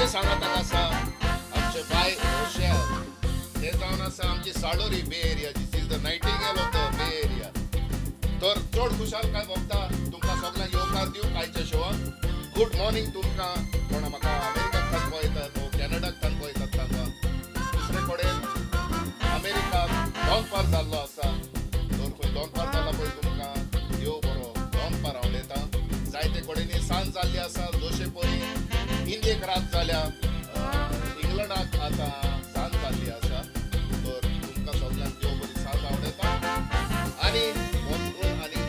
सांगाताक आसा आमचे बाय रोशेल. ते जावन आसा आमची साळोरी बे एरियाची. Is the nightingale of the Bay Area. तर चड खुशालकाय भोगता तुमकां सगल्यांक येवकार दिवंक आयच्या शोवाक. गुड मॉर्निंग तुमकां, कोणा म्हाका अमेरिकाक पळयतात वो कॅनडाक पळयतात तांकां. दुसरे कडेन अमेरिकाक दोनपार जाल्लो आसा, तर खंय दोनपार जाला पळय, तुमकां देव बरो दोनपार आवडयता. जायते कडेन सांज जाल्ली आसा, जशे परी इंडियेक रात जाल्या, इंग्लंडाक आतां सांज जाल्ली आसा. तर तुमकां सगल्यांक देव बरी सांज आवडयता आनी म्हणून आनी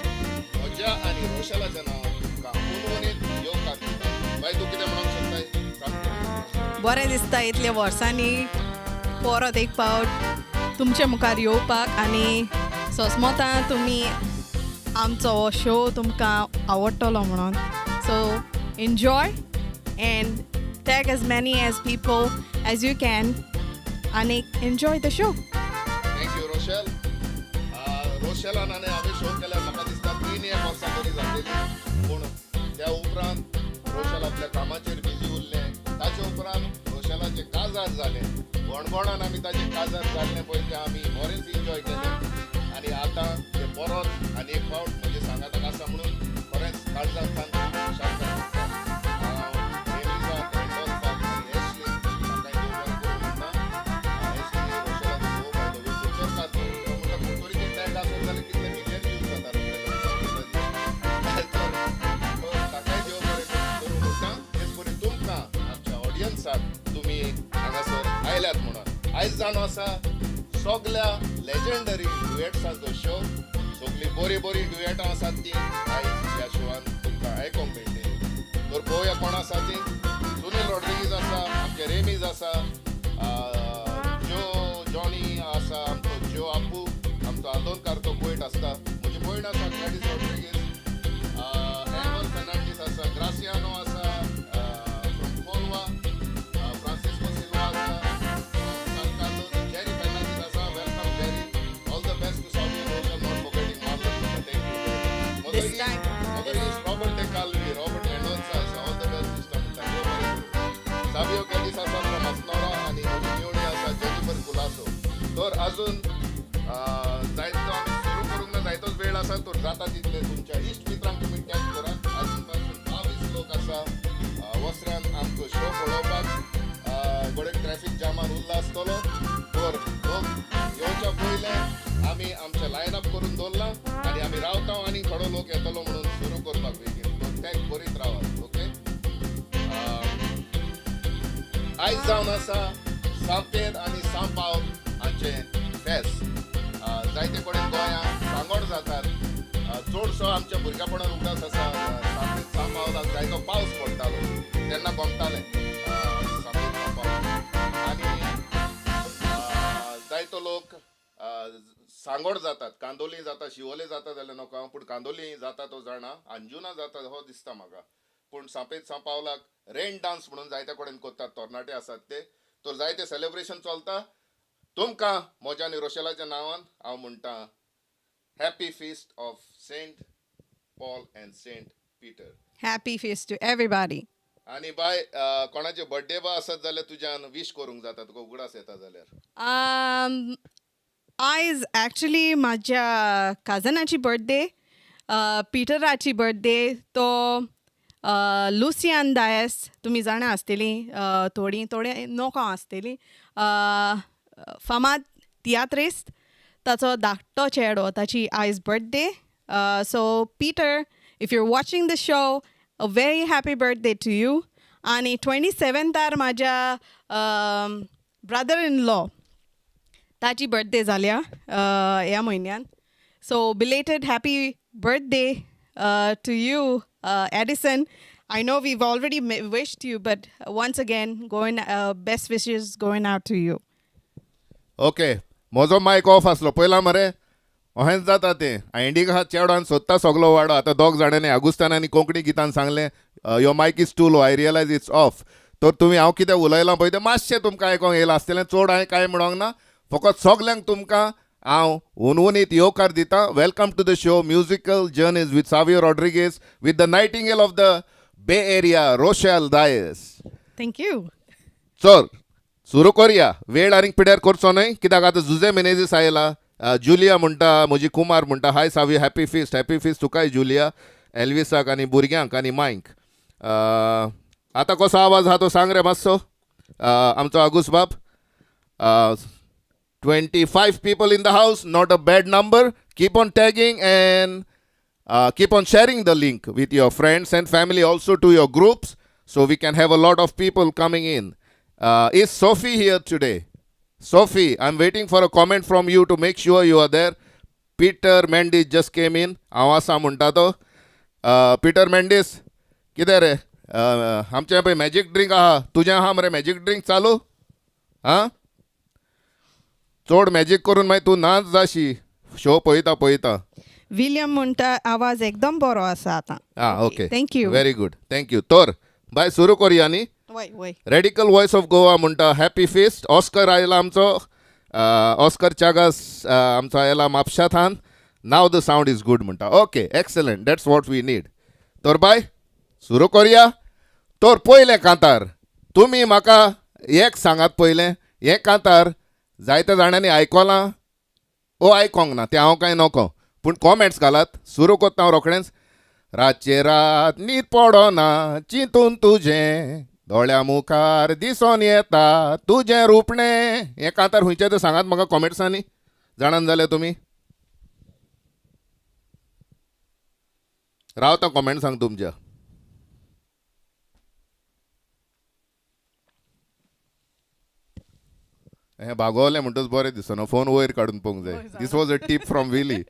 म्हज्या आनी रोशलाच्या नांवान तुमकां हुनहुनीत येवकार दिता. बाय, तूं कितें म्हणूंक शकताय? सांग. बरें दिसता इतल्या वर्सांनी परत एक फावट तुमच्या मुखार येवपाक आनी सोसमोता तुमी आमचो हो शो तुमकां आवडटलो म्हणून. So enjoy and tag as many as people as you can आनी enjoy the show. Thank you Rochelle. रोशेलान आनी हांवें शो केल्यार म्हाका दिसता 3 एक वर्सां तरी जातली. पूण त्या उपरांत रोशेल आपल्या कामाचेर बिजी उरलें. ताचे उपरांत रोशेलाचें काजार जालें. बणबणान आमी ताचें काजार जाल्लें पळय, तें आमी बरेंच एन्जॉय केलें आनी आतां तें परत आनी एक फावट म्हजे सांगाताक आसा म्हणून खरेंच काळजांतल्यान खूब खुशालकाय दिसता. हांव रेमिजाक, रँडोल्फाक आनी एशली तांकां देव बरें करूं म्हणटा. एशली रोशेलाचो घोव, बाय the way, कुडतरकार तो. तो म्हणटा, कुडतरीचे टॅग आसत जाल्यार कितले मिलियन व्यूज जाता रोखडे. तर ताकाय देव बरें करूं म्हणटा. तेच परी तुमकां, आमच्या ऑडियन्साक, तुमी हांगासर आयल्यात म्हणून. आयज जावन आसा सगल्या लेजेंडरी डुएट्साचो शो. सगळीं बरीं बरीं डुएटां आसात ती आयज ह्या शोवान तुमकां आयकोंक मेळटली. तर पळोवया कोण आसा ती. सुनील रॉड्रिगीज आसा, आमचे रेमीज आसा, जो जॉनी आसा, आमचो ज्यो आपू, आमचो आंदोलकार, तो कोयट आसता. म्हजी भयण आसा ग्लॅडीस रॉड्रिगीज, एल्वर फर्नांडीस आसा, ग्रासियानो आसा फ्रॉम कोलवा, फ्रांसिस्को सिल्वा आसा सान कार्लोस, जेरी फर्नांडीस आसा. Welcome, Jerry. All the best to Savio, Rochelle, not forgetting Marlon. Thank you. This time. Mother is Robert De Calvi, Robert Mendonca आसा. ऑल the best दिसता म्हणटा, देव बरें करूं. सावियो कॅडिस आसा फ्रॉम अस्नोरा आनी म्हजी मेवणी आसा जेनिफर कुलासो. तर अजून जायतो आमी सुरू करूंक ना, जायतोच वेळ आसा. तर जाता तितले तुमच्या इश्ट मित्रांक तुमी टॅग करात. अजून पासून 22 लोक आसा वसऱ्यान आमचो शो पळोवपाक. गोडे ट्रॅफिक जामान उरला आसतलो. तर लोक येवच्या पयलें आमी आमचें लायन अप करून दवरलां आनी आमी रावता आनी थोडो लोक येतलो म्हणून सुरू करपाक बेगीन. तर टॅग करीत रावात. ओके, आयज जावन आसा सांपेर आनी सांपाव हांचें फेस्त. जायते कडेन गोंयांत सांगोड जातात. चडसो आमच्या भुरगेपणान उगडास आसा, सांपेर सांपावलाक जायतो पावस पडटालो तेन्ना गमतालें सांपेर सांपाव. आनी जायतो लोक सांगोड जातात. कांदोली जाता, शिवोले जाता जाल्यार नको हांव, पूण कांदोली जाता तो जाणा, अंजुना जाता हो दिसता म्हाका. पूण सांपेर सांपावलाक रेन डान्स म्हणून जायते कडेन करतात, तरणाटे आसात ते. तर जायते सेलिब्रेशन चलता. तुमकां म्हज्या आनी रोशेलाच्या नांवान हांव म्हणटा, Happy Feast of Saint Paul and Saint Peter. Happy feast to everybody. आनी बाय, कोणाचे बर्थडे बा आसत जाल्यार तुज्यान विश करूंक जाता, तुका उगडास येता जाल्यार. आयज ॲक्च्युली माझ्या कजनाची बर्थडे, पिटराची बर्थडे. तो लुसियान डायस, तुमी जाणा आसतली, थोडीं थोडे नोको आसतली, फामाद तियात्रिस्त, ताचो धाकटो चेडो, ताची आयज birthday. So Peter, if you're watching the show, a very happy birthday to you. आनी 27थार म्हाज्या ब्रदर इन लॉ, ताची बर्थडे जाल्या ह्या म्हयन्यान. So belated happy birthday to you, Edison. I know we've already wished you, but once again, going best wishes going out to you. Okay, म्हजो मायक of आसलो पयला मरे. अहेंच जाता तें. आयंडी चेडवान सोदता सगलो वाडो. आतां दोग जाणांनी, आगुस्तान आनी कोंकणी गितान सांगलें, "Your mic is too low." I realize it's off. तर तुमी हांव कितें उलयलां पळय तें मातशें तुमकां आयकोंक येयलां आसतलें. चड हांवें कांय म्हणोंक ना. फकत सगल्यांक तुमकां हांव हुनहुनीत येवकार दिता. Welcome to the show, Musical Journeys with Savio Rodrigues, with the nightingale of the Bay Area, Rochelle Dias. Thank you. चल सुरू करया, वेळ आनीक पिड्यार करचो न्हय, कित्याक आतां जुजे मेनेजीस आयला. जुलिया म्हणटा, म्हजी कुमार म्हणटा, hi Savi, happy feast. Happy feast तुकाय जुलिया, एल्विसाक आनी भुरग्यांक आनी मायक. आतां कसो आवाज आहा तो सांग रे मातसो. आमचो आगूस बाब. 25 people in the house, not a bad number. Keep on tagging and keep on sharing the link with your friends and family, also to your groups, so we can have a lot of people coming in. Is Sophie here today? Sophie, I'm waiting for a comment from you to make sure you are there. Peter Mendis just came in. हांव आसा म्हणटा तो. Peter Mendis, कितें रे, आमचें पळय magic drink आहा, तुजें आहा मरे मॅजीक ड्रिंक चालू? आं, चड मॅजीक करून मागीर तूं नाच जाशी शो पळयता पळयता. विलियम म्हणटा आवाज एकदम बरो आसा आतां. आं, okay. Thank you. Very good, thank you. तर बाय सुरू करुया न्ही. वय वय. रेडिकल वॉयस ऑफ गोवा म्हणटा हॅपी फिस्ट. ऑस्कर आयला आमचो, ऑस्कर चागास आमचो आयला म्हापशाथान. Now the sound is good म्हणटा. Okay, excellent, that's what we need. तर बाय सुरू करुया. तर पयलें कांतार तुमी म्हाका एक सांगात, पयलें हें कांतार जायत्या जाणांनी आयकलां ओ आयकोंक ना तें हांव कांय नको, पूण कॉमेंट्स घालात. सुरू करता हांव रोखडेंच. रातचे रात न्हीद पडना चिंतून तुजें, दोळ्या मुखार दिसोन येता तुजें रुपणें. हें कांतार खंयचें तें सांगात म्हाका कॉमेंट्सांनी, जाणान जाल्यार तुमी. रावता कॉमेंट्सांक तुमच्या. हें बागवलें म्हणटच बरें दिसना, फोन वयर काडून पळोवंक जाय. This was a tip from Willy.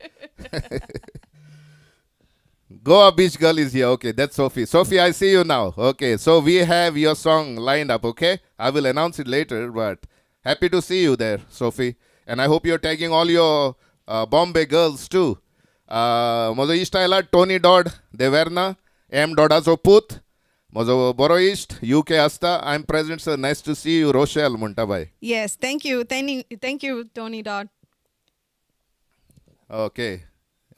Goa Beach Girl is here. Okay, that's Sophie. Sophie, I see you now. Okay, so we have your song lined up, okay? I will announce it later, but happy to see you there, Sophie. And I hope you're tagging all your Bombay girls too. म्हजो इश्ट आयला Tony dot देवेर्ना, M डॉडाचो पूत, म्हजो बरो इश्ट, you K आसता. I am present sir, nice to see you Rochelle म्हणटा बाय. Yes, thank you, thank you Tony Dodd. Okay,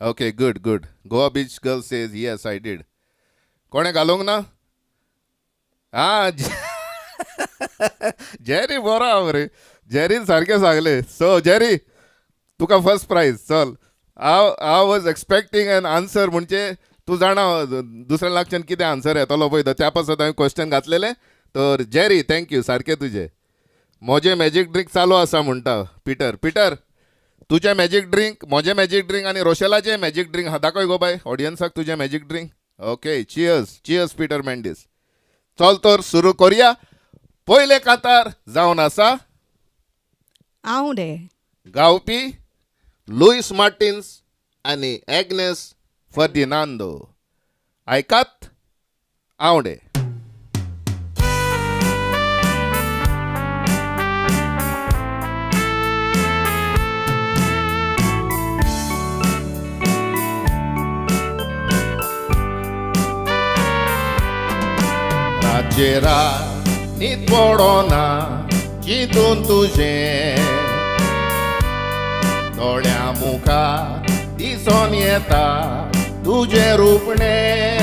okay, good, good. Goa Beach Girl says yes, I did. कोणें घालूंक ना? आं, जेरी बरो आहा मरे, जेरीन सारकें सांगलें. सो जेरी, तुका फर्स्ट प्रायज. चल, हांव I was expecting an answer, म्हणजे तूं जाणा दुसऱ्या लागच्यान कितें आन्सर येतलो पळय, त्या पासत हांवें क्वेश्चन घातलेलें. तर जेरी thank you, सारकें तुजें. म्हजें मॅजीक ड्रिंक चालू आसा म्हणटा पिटर. पिटर, तुजें मॅजीक ड्रिंक, म्हजें मॅजीक ड्रिंक आनी रोशेलाचें मॅजीक ड्रिंक हा, दाखय गो बाय ऑडियन्साक तुजें magic drink. Okay, cheers, cheers Peter Mendis. चल तर सुरू करुया. पयलें कांतार जावन आसा आवडे, गावपी लुईस मार्टिन्स आनी एग्नेस फर्दिनांदो. आयकात आवडे. रातचे रात न्हीद पडना चिंतून तुजें, दोळ्या मुखार दिसोन येता तुजें रुपणें.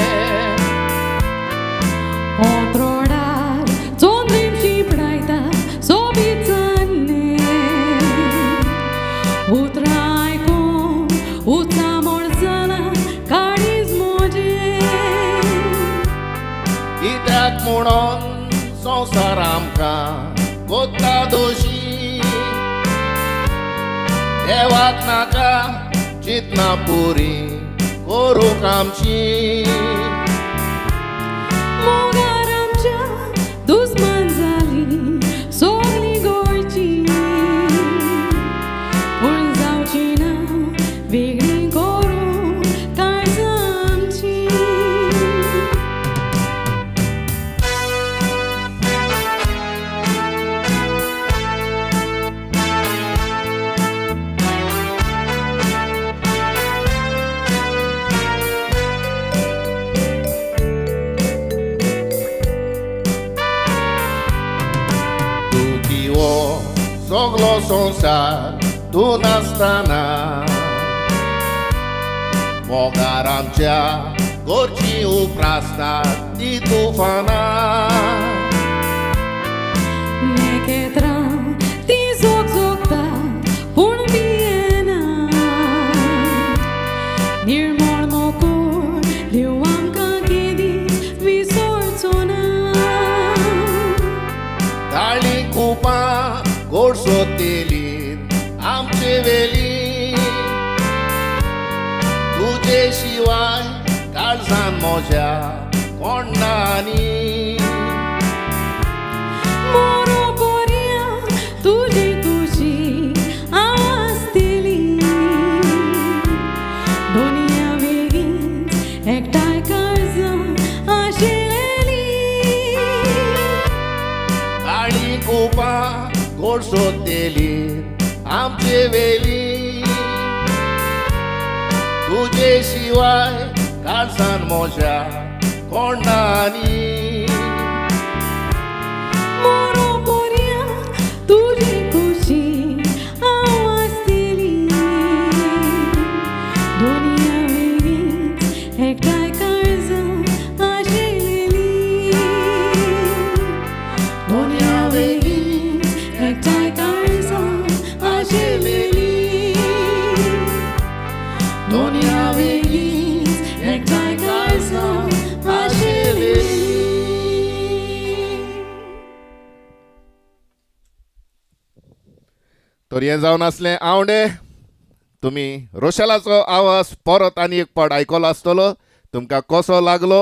अंथरुणार चंद्रीम शिंपडायता सोबीत चान्नें, उतरां आयकून उचांबळ जालां काळीज म्हजें. कित्याक म्हणून संवसार आमकां कोत्ता दोशी, देवाक नाका चिंतना पुरी करूंक आमची. मोगार आमच्या दुस्मान जाली सगळीं गोंयची, पूण जावची ना वेगळी करूं काळजां आमची. दुखी हो सगलो संवसार तूं नासतना, मोगार आमच्या घरची उप्रासतात ती तुफानां. नखेत्रां ती जोगजोगतात पूण भियेना. निर्मळ मोकोळ देव आमकां केदीच विसरचो ना. काळी कुपां गोडसो तेलीन आमचे वेली तुजे शिवाय काळजान म्हज्या कोण ना आनी. मोरो पोरया तुजी कुशी हांव आसतली. दोनया वेगींच एकठांय काळजां आशिल्ली. काळी कुपां गोडसो तेलीन आमचे वेली तुजे शिवाय काळजान म्हज्या कोण ना आनी. मोरो पोरया तुजी कुशी हांव आसतली. दोनया वेगींच एकठांय काळजां आशिल्ली. दोनया वेगींच एकठांय काळजां आशिल्ली. दोनया वेगींच एकठांय काळजां आशिल्ली. तर हें जावन आसलें आवंडे. तुमी रोशेलाचो आवाज परत आनी एक पावट आयकलो आसतलो. तुमकां कसो लागलो,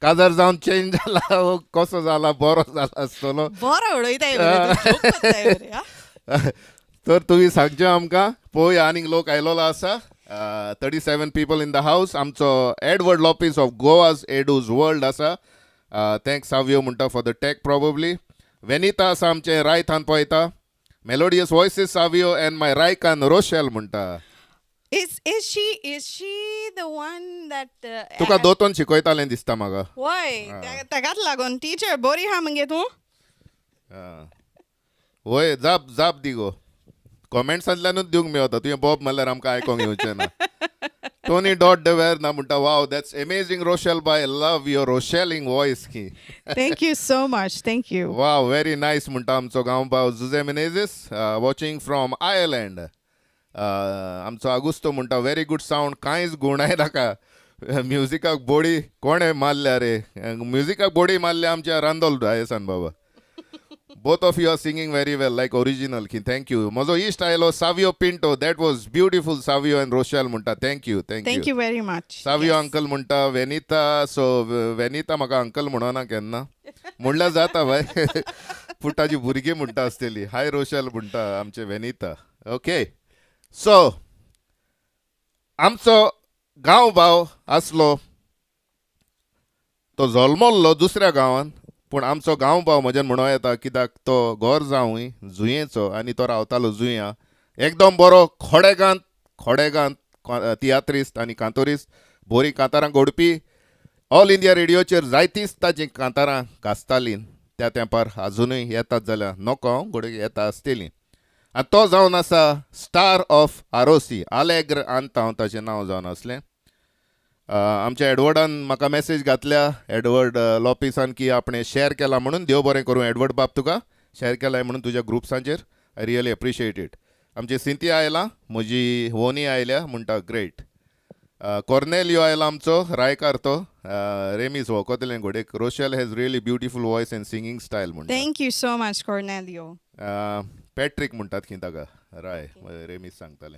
काजार जावन चेंज जाला वो कसो जाला, बरो जाला आसतलो. बरो उडयताय मरे तूं, joke करताय मरे, हा? तर तुमी सांगचें आमकां. पळोवया आनीक लोक आयलोलो आसा. 37 people in the house. आमचो Edward Lopes of Goa's Edu's world आसा. Thanks Savio म्हणटा for the tech probably. Venita आसा आमचें रायथान पळयता. Melodious voices Savio and my रायकान Rochelle म्हणटा. Is she the one that तुका दोतोन शिकयतालें दिसता म्हाका. वय, ताकाच लागून टिचर बरी आहा मगे तूं. वय, जाप जाप दी गो. कॉमेंट्सांतल्यानूच दिवंक मेळता. तुवें बोब मारल्यार आमकां आयकोंक येवचें ना. टोनी डॉट डवेर ना म्हणटा, wow, that's amazing Rochelle bye, love your Rochelling voice की. Thank you so much, thank you. Wow, very nice म्हणटा आमचो गांवभाव जुजे मिनेझीस, वॉचिंग फ्रॉम आयर्लंड. आमचो आगुस्तो म्हणटा व्हेरी गूड सावंड. कांयच गुणाय नाका म्युजिकाक. बोडी कोणें मारल्या रे? म्युजिकाक बोडी मारल्या आमच्या रांदोल डायसान बाबा. Both of you are singing very well, like original की. Thank you. म्हजो इश्ट आयलो Savio Pinto. That was beautiful Savio and Rochelle म्हणटा. Thank you, thank you. Thank you very much. Savio uncle म्हणटा वेनिता. सो वेनिता म्हाका अंकल म्हणना केन्ना, म्हणल्यार जाता बाय, पूण ताजी भुरगीं म्हणटा आसतली. हाय रोशल म्हणटा आमचे वेनिता. ओके, सो आमचो गांव भाव आसलो, तो जल्मल्लो दुसऱ्या गांवान, पूण आमचो गांव भाव म्हज्यान म्हणूं येता, कित्याक तो घर जावूय जुयेचो आनी तो रावतालो जुंया. एकदम बरो खोडेगांत खोडेगांत तियात्रिस्त आनी कांतोरिस्त, बोरी कांतारां घोडपी. ऑल इंडिया रेडियोचेर जायतींच ताजीं कांतारां गाजतालीं त्या तेंपार. आजुनूय येतात जाल्यार नको हांव, घडये येता आसतलीं. आनी तो जावन आसा स्टार ऑफ आरोसी, आलेग्र आंतांव ताचें नांव जावन आसलें. आमच्या एडवर्डान म्हाका मॅसेज घातल्या, एडवर्ड लॉपिसान, की आपणें शॅर केला म्हणून. देव बरें करूं एडवर्ड बाब, तुका शॅर केलाय म्हणून तुज्या ग्रुप्सांचेर. I really appreciate it. आमची सिंतिया आयला, म्हजी वोनी आयल्या म्हणटा ग्रेट. कॉर्नेलियो आयला आमचो रायकार, तो रेमीस वळखतलें घोडेक. Rochelle has really beautiful voice and singing style म्हणटा. Thank you so much, Cornelio. Patrick म्हणटात खंय ताका राय, रेमीस सांगताले.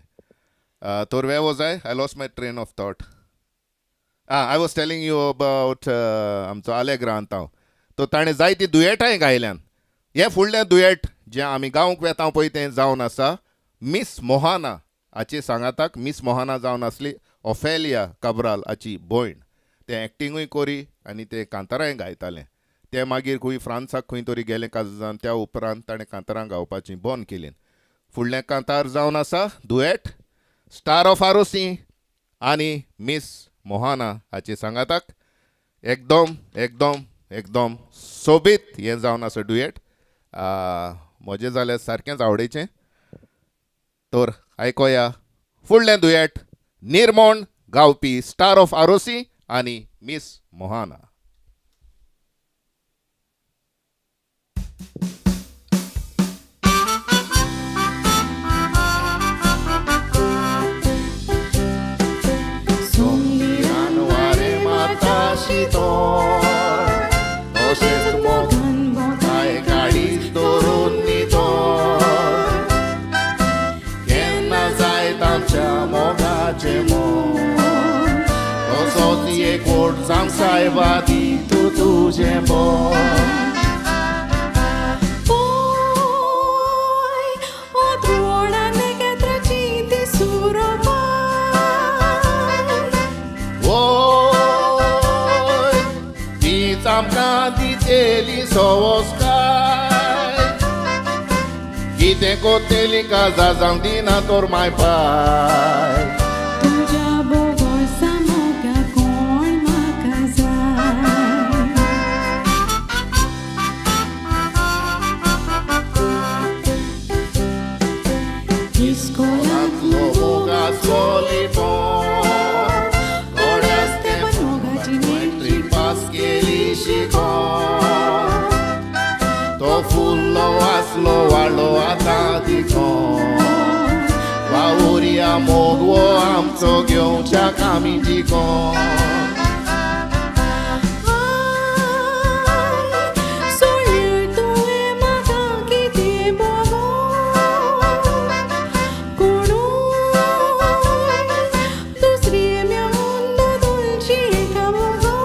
तर where was I? I lost my train of thought. I was telling you about आमचो आलेग्रा आंतांव. तो ताणें जायतीं दुयेटांय गायल्यान. हें फुडलें दुयेट जें आमी गावंक वेता पळय तें जावन आसा मिस मोहाना हाचे सांगाताक. मिस मोहाना जावन आसली ओफेलिया काब्राल हाची भयण. तें एक्टिंगूय करी आनी तें कांतारांय गायतालें. तें मागीर खंय फ्रांसाक खंय तरी गेलें काजान. त्या उपरांत ताणें कांतारां गावपाचीं बंद केलीं. फुडलें कांतार जावन आसा दुयेट स्टार ऑफ आरोसी आनी मिस मोहाना हाचे सांगाताक. एकदम एकदम एकदम सोबीत हें जावन आसा डुयेट. म्हजें जाल्यार सारकेंच आवडीचें. तर आयकोया फुडलें दुयेट, निर्मोण गावपी स्टार ऑफ आरोसी आनी मिस मोहाना. शितोळ तशेंच मोगान काय काळीज दवरून नितळ केन्ना जायत आमच्या मोगाचें मोग तसोच एकवट जावंक सायबा दी तूं तुजें बोल. Poi otruona negatraciti suropai. वय तीच आमकां दितेली सवस्काय कितें कोतेली काजा जावंक दिना तर माय पाय. तुज्या बोगोसा मोगा कोण म्हाका जाय. इस्कोलांतलो मोगाचो लिपोन थोड्याच तेंपान मोगाची मॅट्रीक पास केली शिकोन तो फुल्लो आसलो वाडलो आतां दिकोन वावुरया मोग हो आमचो घेवच्याक आमी जिकोन. I सोडल्यार तुवें म्हाका कितें बोगो कोणूय दुसरी मेळून तुळशी एका बोगो.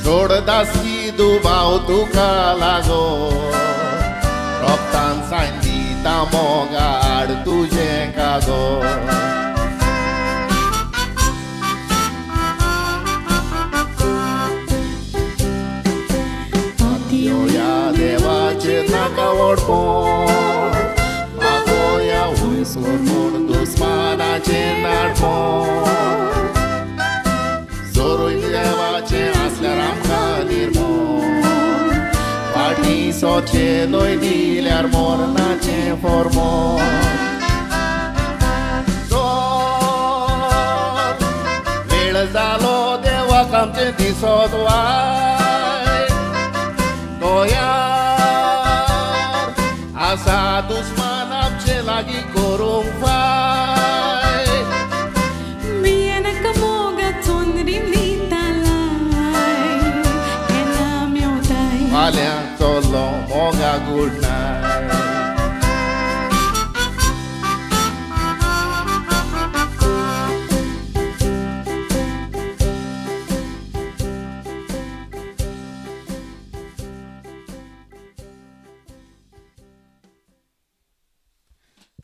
सोड दासकी दुबाव तुका लागो रोगतान सायन दिता मोगाड तुजें कागो. ह्या देवाचेर नाका वडपोण मागोया वयसर म्हूण दुस्मानाचेर नाडपोण जोरूय देवाचें आसल्यार आमकां निर्मोण फाटीं सोचें न्हय दिल्यार मोरनाचें फॉर्मोन. चोर वेळ जालो देवाक आमचें दिसत वायट तो यार आसा दुस्मान आमचे लागीं करूंक फायट. भियेनाका मोगा चोंदरी दितालाय केन्ना मेवताय. फाल्यां चलो मोगा गूड नायट.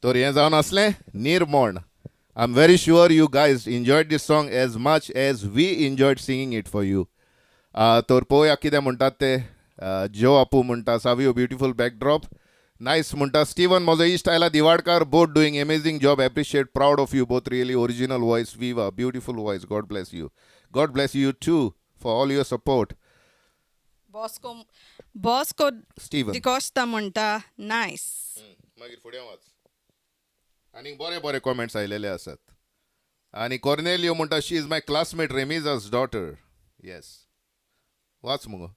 तर हें जावन आसलें निर्मोण. I am very sure you guys enjoyed this song as much as we enjoyed singing it for you. तर पळोवया कितें म्हणटात ते. जो आपू म्हणटा सावियो ब्युटिफूल बॅकड्रॉप नायस म्हणटा. स्टिवन म्हजो इश्ट आयला Diwadkar both doing amazing job appreciate proud of you both really original voice viva beautiful voice God bless you. God bless you too for all your support. Bosco Bosco Steven D'Costa म्हणटा nice. मागीर फुडें वच. आनीक बरे बरे comments आयलेले आसात. आनी Cornelio म्हणटा she is my classmate Remiza's daughter. Yes वाच मुगो.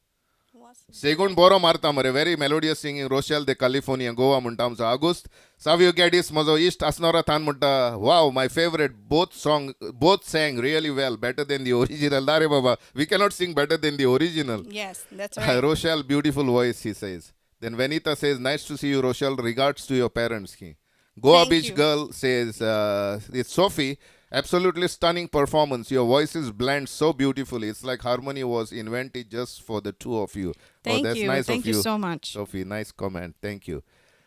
सेगून बरो मारता मरे very melodious singing Rochelle de California Goa म्हणटा आमचो आगुस्त. सावियो गॅडीस म्हजो इश्ट आसनोरा थान म्हणटा wow my favourite both song both sang really well better than the original. ना रे बाबा we cannot sing better than the original. Yes, that's right. Rochelle, beautiful voice, he says. Then Venita says, nice to see you, Rochelle. Regards to your parents. Ki. Goa Thank Beach you. Girl says, it's Sophie. Absolutely stunning performance. Your voices blend so beautifully. It's like harmony was invented just for the two of you. Thank oh, that's you. nice Thank of you. you so much. Sophie, nice comment. Thank you.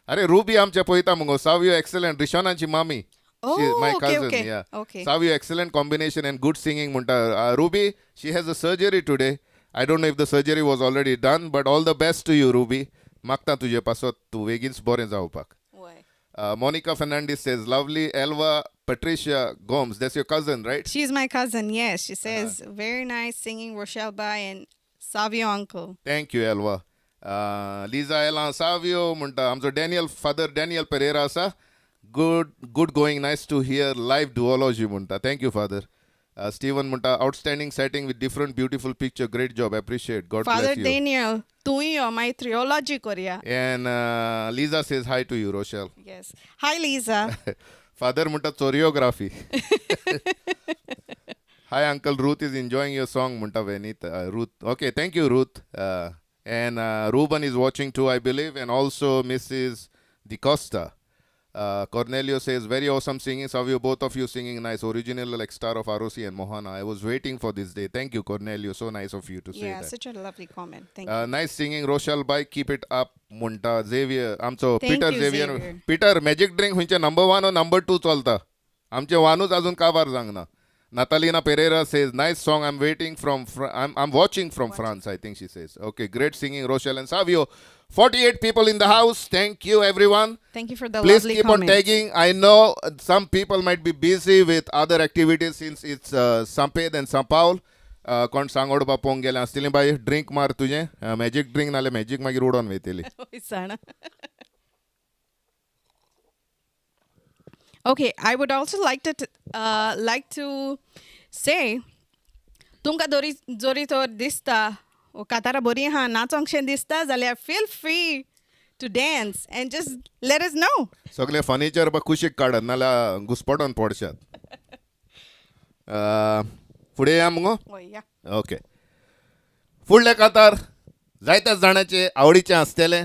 अरे ruby आमच्या पळयता मुगो Savio excellent रिशोनाची मामी. Oh, She is my okay, cousin, okay. yeah. Okay. Savio, excellent combination and good singing म्हणटा. Ruby, she has a surgery today. I don't know if the surgery was already done, but all the best to you, Ruby. मागता तुजे पासत तूं बेगीनच बरें जावपाक. वय. Monica Fernandez says, lovely Elva Patricia Gomes. That's your cousin, right? She's my cousin, yes. She says, very nice singing, Rochelle Bai and Savio uncle. Thank you, Elva. Liza Elan Savio म्हणटा आमचो Daniel father Daniel Pereira आसा. Good good going nice to hear live duology म्हणटा. Thank you father. Steven म्हणटा outstanding setting with different beautiful picture great job appreciate God Father bless you. Daniel, तूंय यो मागीर trilogy करया. And Liza says hi to you Rochelle. Yes. Hi, Lisa. Father म्हणटा चोरियोग्राफी. Hi uncle, Ruth is enjoying your song म्हणटा Venit. Ruth, okay, thank you Ruth. And Ruben is watching too, I believe, and also Mrs. DiCosta. Cornelio says, very awesome singing. Savio, both of you singing nice. Original like star of ROC and Mohana. I was waiting for this day. Thank you, Cornelio. So nice of you to say Yeah, that. such a lovely comment. Thank Nice singing, Rochelle bye. Keep it up, म्हणटा Xavier. आमचो Thank Peter you, Xavier. Xavier. Peter, magic drink खंयचे number one ओ number two चलता. आमचे वानूच अजून काबार जावंक ना. Natalina Pereira says, nice song. I'm waiting from, I'm watching from France, I think she says. Okay, great singing, Rochelle and Savio. 48 people in the house. Thank you, everyone. Thank you for the Please lovely keep on comments. Tagging. I know some people might be busy with other activities since it's Samped and Sampaul. कोण सांगोड बापोवंक गेले आसतली बाय, drink मार तुजें magic drink, नाल्यार magic मागीर उडोवन वयतली. जाणा. Okay, I would also like to say, तुमकां दोरी जोरी तर दिसता ओ कातारां बरी आहा, नाचोंकशें दिसता जाल्यार feel free to dance and just let us know. सगळें फर्निचर बा कुशीक काडत, नाल्यार घुसपटोन पडशात. फुडें या मुगो. या. ओके, फुडलें कांतार जायत्या जाणांचे आवडीचें आसतलें.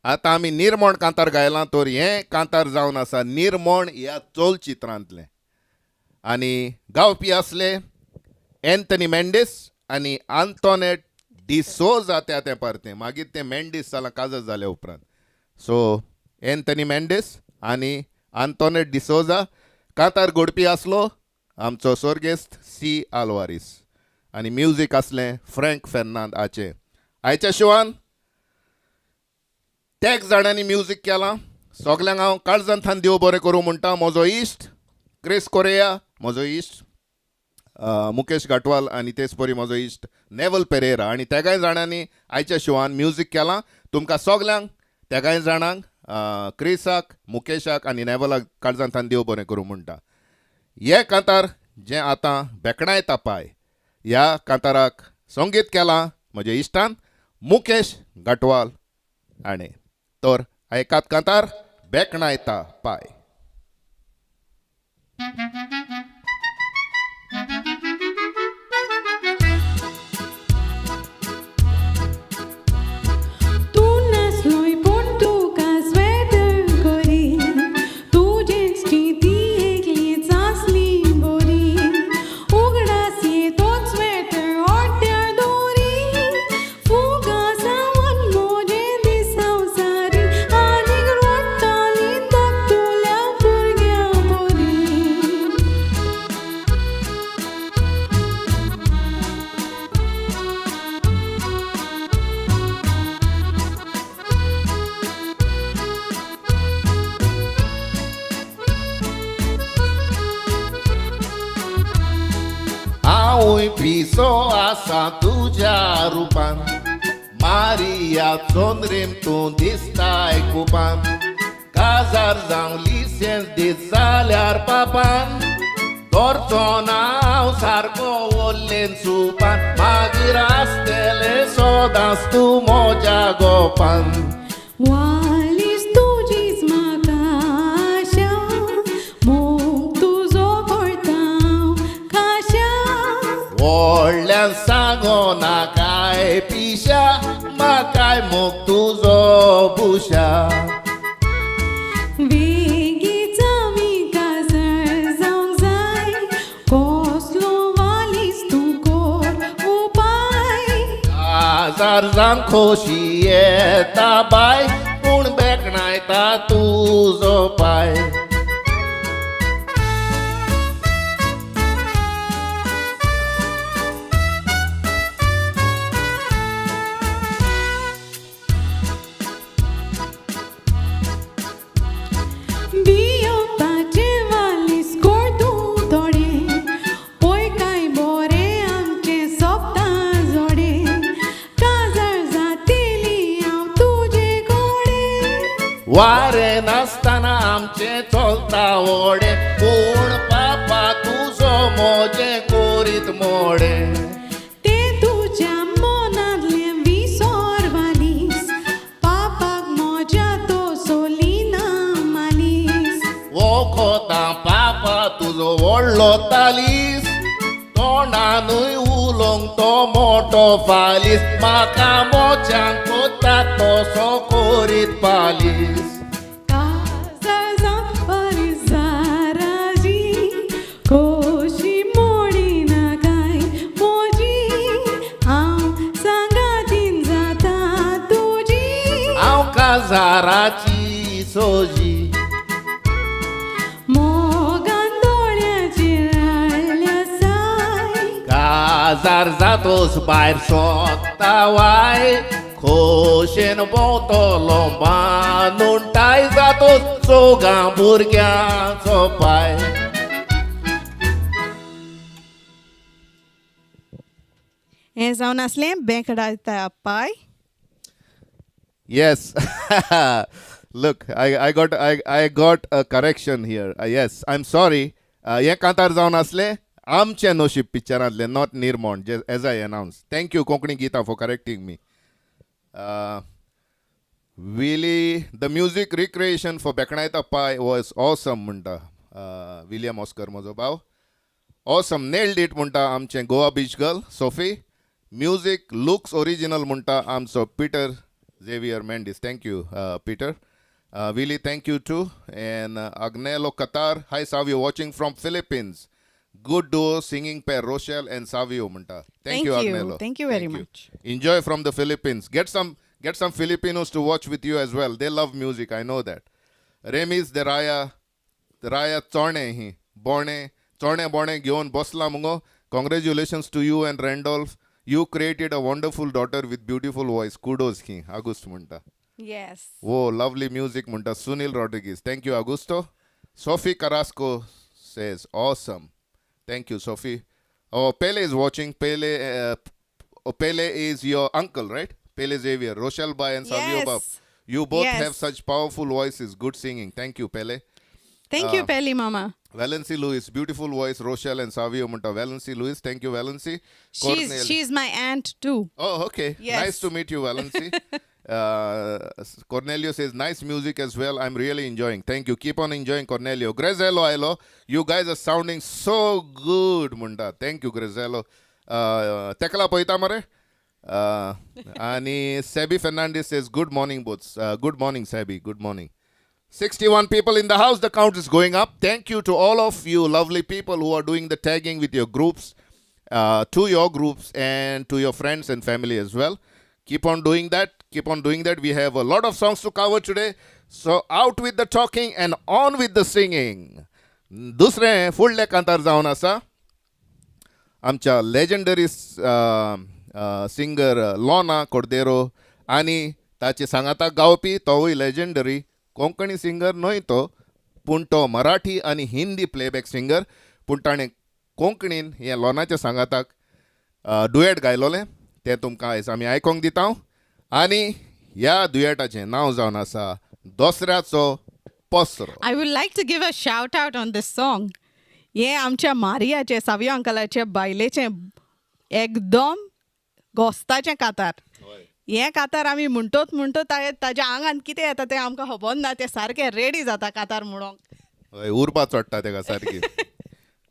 आतां आमी निर्मोण कांतार गायलां, तर हें कांतार जावन आसा निर्मोण ह्या चलचित्रांतलें आनी गावपी आसले एन्थनी मेंडीस आनी आंतोनेट डिसोजा. त्या तेंपार तें मागीर तें मेंडीस जालां काजर जाल्या उपरांत. सो एन्थनी मेंडीस आनी आंतोनेट डिसोजा. कांतार घोडपी आसलो आमचो सोर्गेस्त सी आलवारीस आनी म्युजीक आसलें फ्रँक फेर्नांद हाचें. आयच्या शोवान तेग जाणांनी म्युजीक केलां. सगल्यांक हांव काळजांतल्यान देव बरें करूं म्हणटा. म्हजो इश्ट क्रिस कोरेया, म्हजो इश्ट मुकेश गाटवाल आनी तेच परी म्हजो इश्ट नेवल पेरेरा आनी तेगाय जाणांनी आयच्या शोवान म्युजीक केलां. तुमकां सगल्यांक, तेगाय जाणांक, क्रिसाक, मुकेशाक आनी नेवलाक काळजांतल्यान देव बरें करूं म्हणटा. हे कांतार जें आतां बेकणायता पाय, ह्या कांताराक संगीत केलां म्हज्या इश्टान मुकेश गाटवाल हाणें. तर आयकात कांतार बेकणायता पाय. तूं नासलोय पूण तुका स्वेटर करी, तुजेच ती एकलीच आसली बरी. उगडास ये तोच स्वेटर ओट्यार दोरी, फुगासावन म्हजें दिसाव सारी, आनीक रडटाली धाकटुल्या भुरग्या बरी. हांवूय पिसो आसा तुज्या रुपान, मारिया चोंद्रीम तूं दिसताय कुपान. काजार जावं लिसेंस दीत जाल्यार पापान दवरचो ना हांव सारको वल्लेन सुपान. मागीर आसतलें सदांच तूं म्हज्या गोपान. वालीस तुजीच म्हाका आशा, मोग तुजो करता हांव खाशा. व्हडल्यान सांगो नाकाय पिशा, म्हाकाय मोग तुजो बुशा. वेगीच आमी काजार जावंक जाय, कसलो वालीस तूं कर उपाय. काजार जावंक खोशी येता बाय, पूण बेकणायता तुजो पाय. बियोपाचें वालीस कर तूं थोडें, पळय काय बरें आमचें सोबता जोडें, काजार जातेली हांव तुजे कडेन. वारें नासतना आमचें चलता व्हडें, पूण पापा तुजो म्हजें कोरीत मोडें. तें तुज्या मनांतलें विसर वालीस, पापाक म्हज्या तो सोलिना मालीस. वखोतां पापा तुजो व्हडलो तालीस, तो तोंडानूय उलोवंक तो मोटो फालीस, म्हाका मोच्यांक कोता तसो कोरीत पालीस. काजार जावन परिजाराजी खोशी मोडिना काय मोजी, हांव सांगातीन जाता तुजी. हांव काजाराची सोजी. मोगान दोळ्याचेर हाडल्या साय. काजार जातोस भायर सोदता वाय, खोशेन भोंवतलो बांदून टाय, जातोस चोगां भुरग्यांचो पाय. हें जावन आसलें बेंकडायता पाय. Yes. Look, I got a correction here. Yes, I'm sorry. हें कांतार जावन आसलें आमचें नशीब पिक्चरांतलें, not Nirmont, as I announce. Thank you, Konkani Gita, for correcting me. Willie, the music recreation for Beknaita Pai was awesome म्हणटा William Oscar म्हजो भाव. Awesome, nailed it म्हणटा आमचें Goa beach girl Sophie. Music looks original म्हणटा आमचो Peter Xavier Mendes. Thank you, Peter. Willie, thank you too. And Agnelo Qatar, hi Savio, watching from Philippines. Good duo singing pair, Rochelle and Savio म्हणटा. Thank Thank you, you. Agnelo. Thank you very much. Enjoy from the Philippines. Get some Filipinos to watch with you as well. They love music. I know that. Remis de Raya, Raya चोणे ही बोणे चोणे बोणे घेवन बसला मुगो. Congratulations to you and Randolph. You created a wonderful daughter with beautiful voice. Kudos he Auguste म्हणटा. Yes. Oh, lovely music म्हणटा Sunil Rodrigues. Thank you, Augusto. Sophie Carrasco says awesome. Thank you, Sophie. Oh, Pele is watching. Pele, oh, Pele is your uncle, right? Pele Xavier, Rochelle Bai and Savio Yes. Bab. You both have such powerful voices. Good singing. Thank you, Pele. Thank you, Pele mama. Valency Lewis, beautiful voice, Rochelle and Savio म्हणटा. Valency Lewis, thank you, Valency. She's Cornel- she's my aunt too. Oh, okay. Yes. Nice to meet you, Valency. Cornelio says, nice music as well. I'm really enjoying. Thank you. Keep on enjoying, Cornelio. Grazello, hello. You guys are sounding so good, म्हणटा. Thank you, Grazello. Tekla पळयता मरे? आणि Sebi Fernandez says, good morning, both. Good morning, Sebi. Good morning. 61 people in the house. The count is going up. Thank you to all of you lovely people who are doing the tagging with your groups, to your groups, and to your friends and family as well. Keep on doing that. Keep on doing that. We have a lot of songs to cover today. So out with the talking and on with the singing. दुसरें फुडलें कांतार जावन आसा आमच्या लेजंडरी singer लोना कोर्देरो आनी ताचे सांगाताक गावपी तोवूय लेजंडरी कोंकणी सिंगर न्हय तो, पूण तो मराठी आनी हिंदी प्लेबॅक सिंगर, पूण ताणें कोंकणीन हें लोनाच्या सांगाताक डुएट गायलोलें, तें तुमकां आयज आमी आयकोंक दिता. आनी ह्या दुयेटाचें नांव जावन आसा दोसऱ्याचो पसरो. I would like to give a shout out on this song. हें आमच्या मारियाचें, सावियो अंकलाचे बायलेचें एकदम गोस्ताचें कातार. हें कातार आमी म्हणटोच म्हणटोच ताज्या आंगान कितें येता तें आमकां खबर ना, तें सारकें रेडी जाता कातार म्हणोंक. हय, उर्बा चडटा तेका सारकी,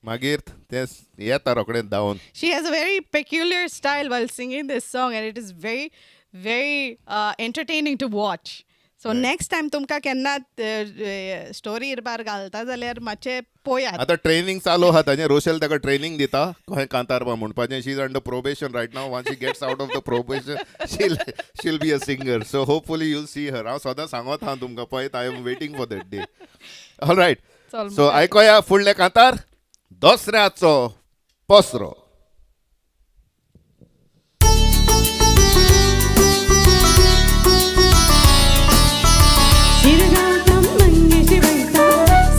मागीर तें येता रोखडें धांवन. She has a very peculiar style while singing this song, and it is very, very entertaining to watch. So next time तुमकां केन्ना स्टोरी इरबार घालता जाल्यार मातशें पळयात. आतां ट्रेनिंग चालू आहा ताजें. रोशेल ताका ट्रेनिंग दिता कशें कांतार बा म्हणपाचें. She is under probation right now. Once she gets out of the probation, she'll be a singer. So hopefully you'll see her. हांव सदां सांगत आहा तुमकां, पळयत, I am waiting for that day. All right. चल. सो आयकोया फुडलें कांतार, दोसऱ्याचो पसरो. शिरगांव मंगेशी वयता,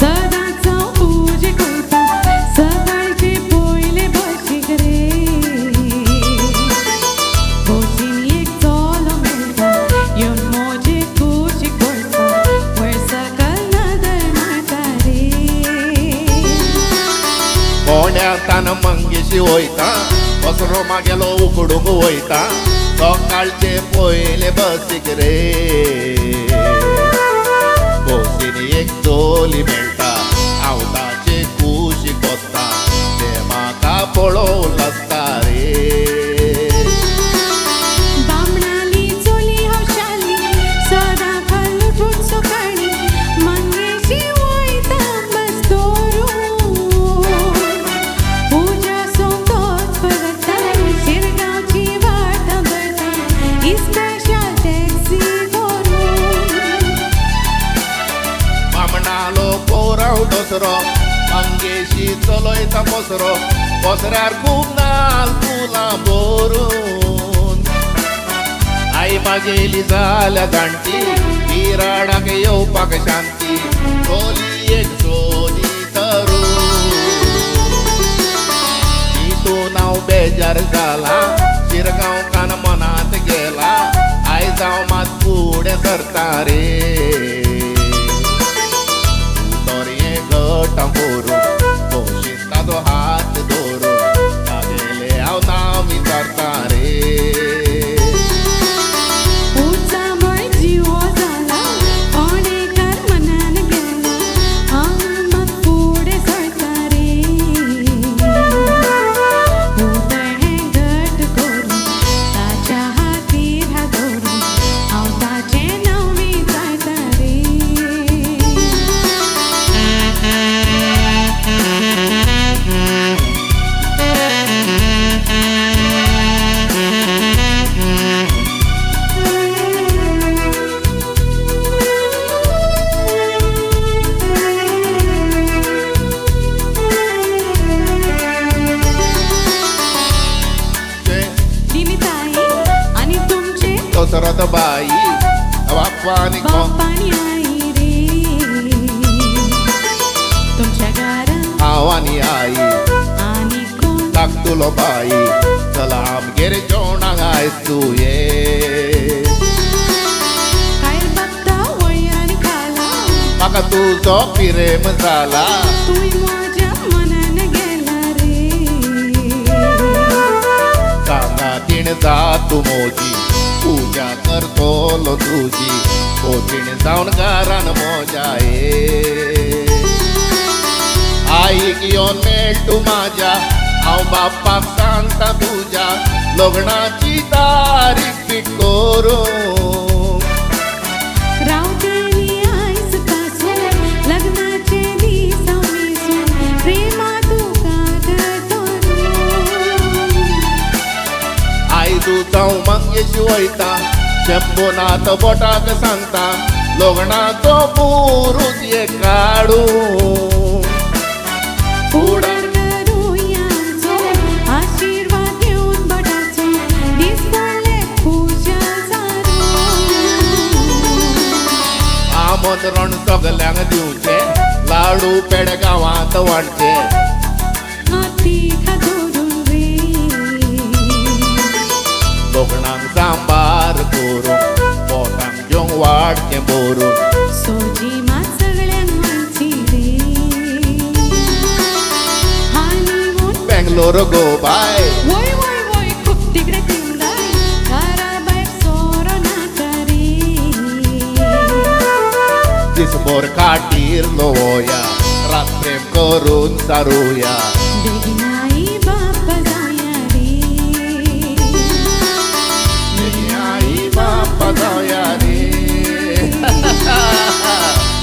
सदांच हांव पुजे करता, सकाळचे पयले बशीक रे बसीन एक चलो मेळटा, येवन म्हजे कुशीक बसता, वयर सकयल नदर मारता रे. फोंड्यांतान मंगेशी वयता, पसरो मागेलो उकडूंक वयता, सकाळचे पयले बसीक रे बसीन एक चली मेळटा, हांव ताचे कुशीक बसता, तें म्हाका पळोवन भाजी चलयता पसरो, पसऱ्यार खूब नाल फुलां भरून. आई म्हागेली जाल्या जाणटी, बिराडाक येवपाक शांती, चली एक सोदी तरून. तितून हांव बेजार जाला, शिरगांवकान मनांत गेला, आयज हांव मात फुडें सरता रे. उतर हें घट करून, खोशीन ताजो हात धरून, तागेलें हांव नांव विचारता रे. उचांबळ जिवो जाला, कोणेकार मनान गेला, हांव मात फुडें सरता रे. उतर हें घट करून, ताच्या हातीर हात दवरून, हांव ताचें नांव विचारता रे. ते दिमिताई आनी तुमचे दसरथ बाई, बाप्पा आनी बाप्पा आनी आई रे. तुमच्या घरान हांव आनी आई, आनी कोण, धाकटुलो बाई, चला आमगेर जेवणाक आयज तूं ये. कायल बगता वयर आनी खाला, म्हाका तुजो पिरेम जाला, तूं म्हज्या मनान गेला रे. सांगातीण जा तूं मोजी, पुजा करतलो तुजी, खोतीण जावन घरान मोजा ये. आईक येवन मेळ तूं म्हाज्या, हांव बाप्पाक सांगता तुज्या, लग्नाची तारीख फिट करूं. रावतली आयज पासून, लग्नाचे दीस हांव मेजून, प्रेमा तुका धरून. आयज हांव मंगेश वयता, शंभुनाथ बोटाक सांगता, लग्नाचो पुरूस एक काडूं. फुडार करुया आमचो, आशिर्वाद घेवन भटाचो, दीस पडले खुशाल सारून. आमंत्रण सगल्यांक दिवचें, लाडू पेडे गांवांत वांटचे, हातीक हात धरून रे. लग्नाक सांबार करून, पोटांक घेवंक वाडचें भरून. सोजी मात सगळ्यांक वांटची रे. हानिमून बेंगलोर गो बाय, वय वय वय खूब तिकडे तिंदाय, घरा भायर सोरो नाका रे. दिसभर खाटीर लोवया, रात प्रेम करून सारुया. बेगीन आई बाप्पा जावया रे. बेगीन आई बाप्पा जावया रे,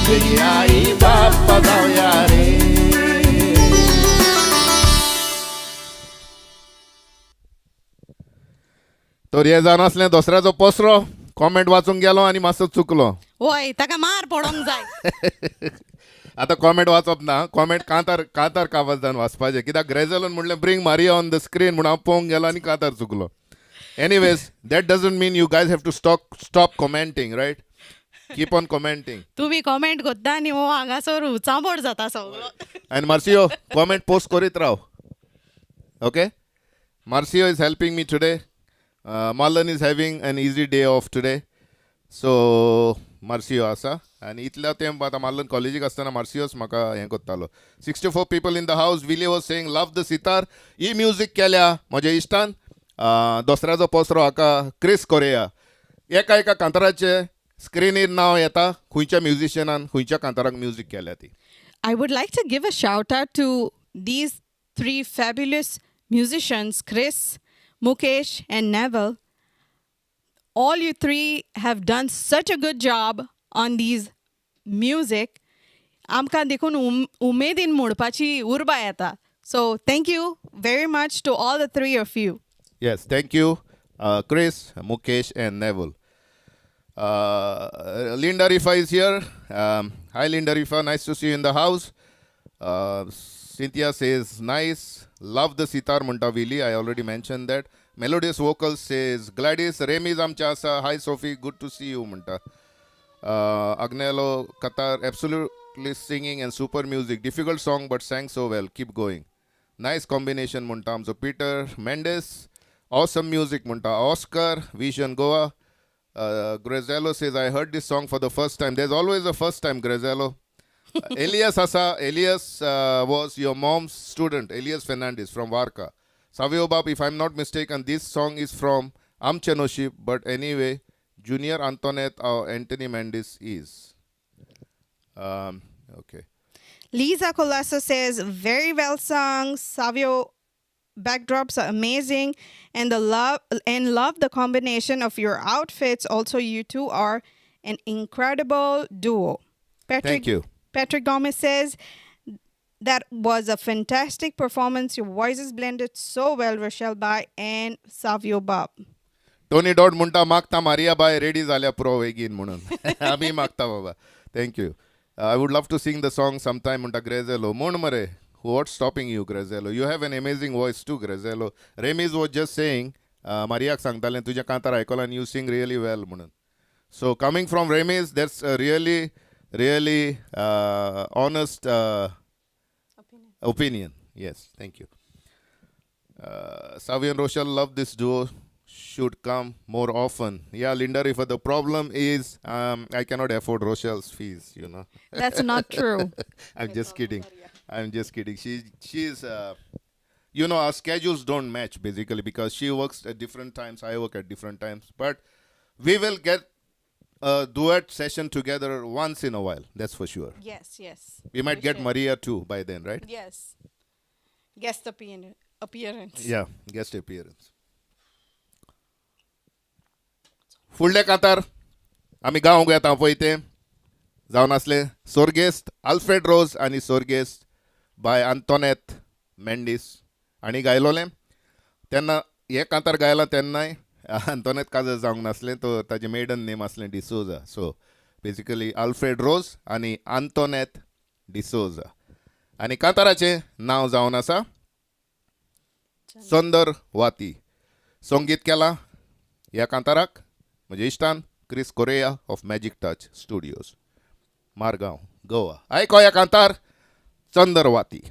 बेगीन आई बाप्पा जावया रे. तर हें जावन आसलें दसऱ्याचो पसरो. कॉमेंट वाचूंक गेलो आनी मातसो चुकलो. वय, ताका मार पडोंक जाय. आतां कॉमेंट वाचप ना, कॉमेंट कांतार कांतार कावाजान वाचपाचें, कित्याक ग्रेजलान म्हणलें bring Maria on the screen म्हूण हांव पळोवंक गेलो आनी कांतार चुकलो. Anyways, that doesn't mean you guys have to stop commenting, right? Keep on commenting. तुमी कॉमेंट करता आनी हो हांगासर उचांबळ जाता सगळो. आनी मार्सियो, कॉमेंट पोस्ट करीत राव. Okay, Marcio is helping me today. Marlon is having an easy day off today, so Marcio आसा. आनी इतल्या तेंप आतां मार्लन कॉलेजीक आसतना मार्सियोच म्हाका हें करतालो. 64 people in the house. Willie was saying love the sitar. He music केल्या म्हज्या इश्टान, दसऱ्याचो पसरो हाका क्रिस कोरेया. एका एका कांताराचे स्क्रिनीर नांव येता, खंयच्या म्युजिशियनान खंयच्या कांताराक म्युजीक केल्या ती. I would like to give a shout out to these three fabulous musicians, Chris, Mukesh, and Neville. All you three have done such a good job on these music. आमकां देखून उमेदीन म्हणपाची उर्बा येता. So thank you very much to all the three of you. Yes, thank you, Chris, Mukesh, and Neville. Linda Rifa is here. Hi, Linda Rifa. Nice to see you in the house. Cynthia says, nice. Love the sitar म्हणटा Willie. I already mentioned that. Melodious vocals says, Gladys Remis आमच्या आसा. Hi Sophie, good to see you म्हणटा. Agnello Qatar, absolutely singing and super music. Difficult song but sang so well. Keep going. Nice combination म्हणटा आमचो Peter Mendes. Awesome music म्हणटा Oscar, Vision Goa. Grazello says, I heard this song for the first time. There's always a first time, Grazello. Elias Asa, Elias was your mom's student, Elias Fernandez from Varka. Savio Bab, if I'm not mistaken, this song is from Amche Noshib, but anyway, Junior Antoinette or Anthony Mendes is. Okay. Lisa Colasso says, very well sung. Savio backdrops are amazing. And the love and love the combination of your outfits. Also, you two are an incredible duo. Patrick, Thank you. Patrick Gomez says, that was a fantastic performance. Your voices blended so well, Rochelle Bai and Savio Bab. Tony dot म्हणटा मागता Maria बाय ready जाल्या पुरो बेगीन म्हणून. आमी मागता बाबा. Thank you. I would love to sing the song sometime म्हणटा ग्रेझेलो. म्हण मरे, what's stopping you Grazello? You have an amazing voice too, Grazello. Remiz was just saying, मारियाक सांगतालें तुजें कांतार आयकलां आनी you sing really well म्हणून. So coming from Remiz, that's really really honest opinion. Yes, thank you. Savi and Rochelle, love this duo. Should come more often. Yeah, Linda, if the problem is I cannot afford Rochelle's fees, you know. That's not true. I'm just kidding. I'm just kidding. She's you know, our schedules don't match basically because she works at different times, I work at different times. But we will get a duet session together once in a while. That's for sure. Yes, yes. We might get Maria too by then, right? Yes. Guest appearance. Yeah, guest appearance. फुडले कांतार आमी गावंक येता पळय तें जावन आसलें सोर्गेस्त Alfred रोज आनी सोर्गेस्त बाय आंतोनेत मेंडीस आनी गायलोलें. तेन्ना हें कांतार गायलां तेन्नाय आंतोनेत काजर जावंक नासलें, तो ताजें मेडन नेम आसलें डिसोजा. सो बेजिकली आल्फ्रेड रोज आनी आंतोनेत डिसोजा आनी कांताराचें नांव जावन आसा चंदर वाती. संगीत केलां ह्या कांताराक म्हज्या इश्टान Chris Correa of Magic Touch Studios, Margao, Goa. आयको ह्या कांतार चंदर वाती.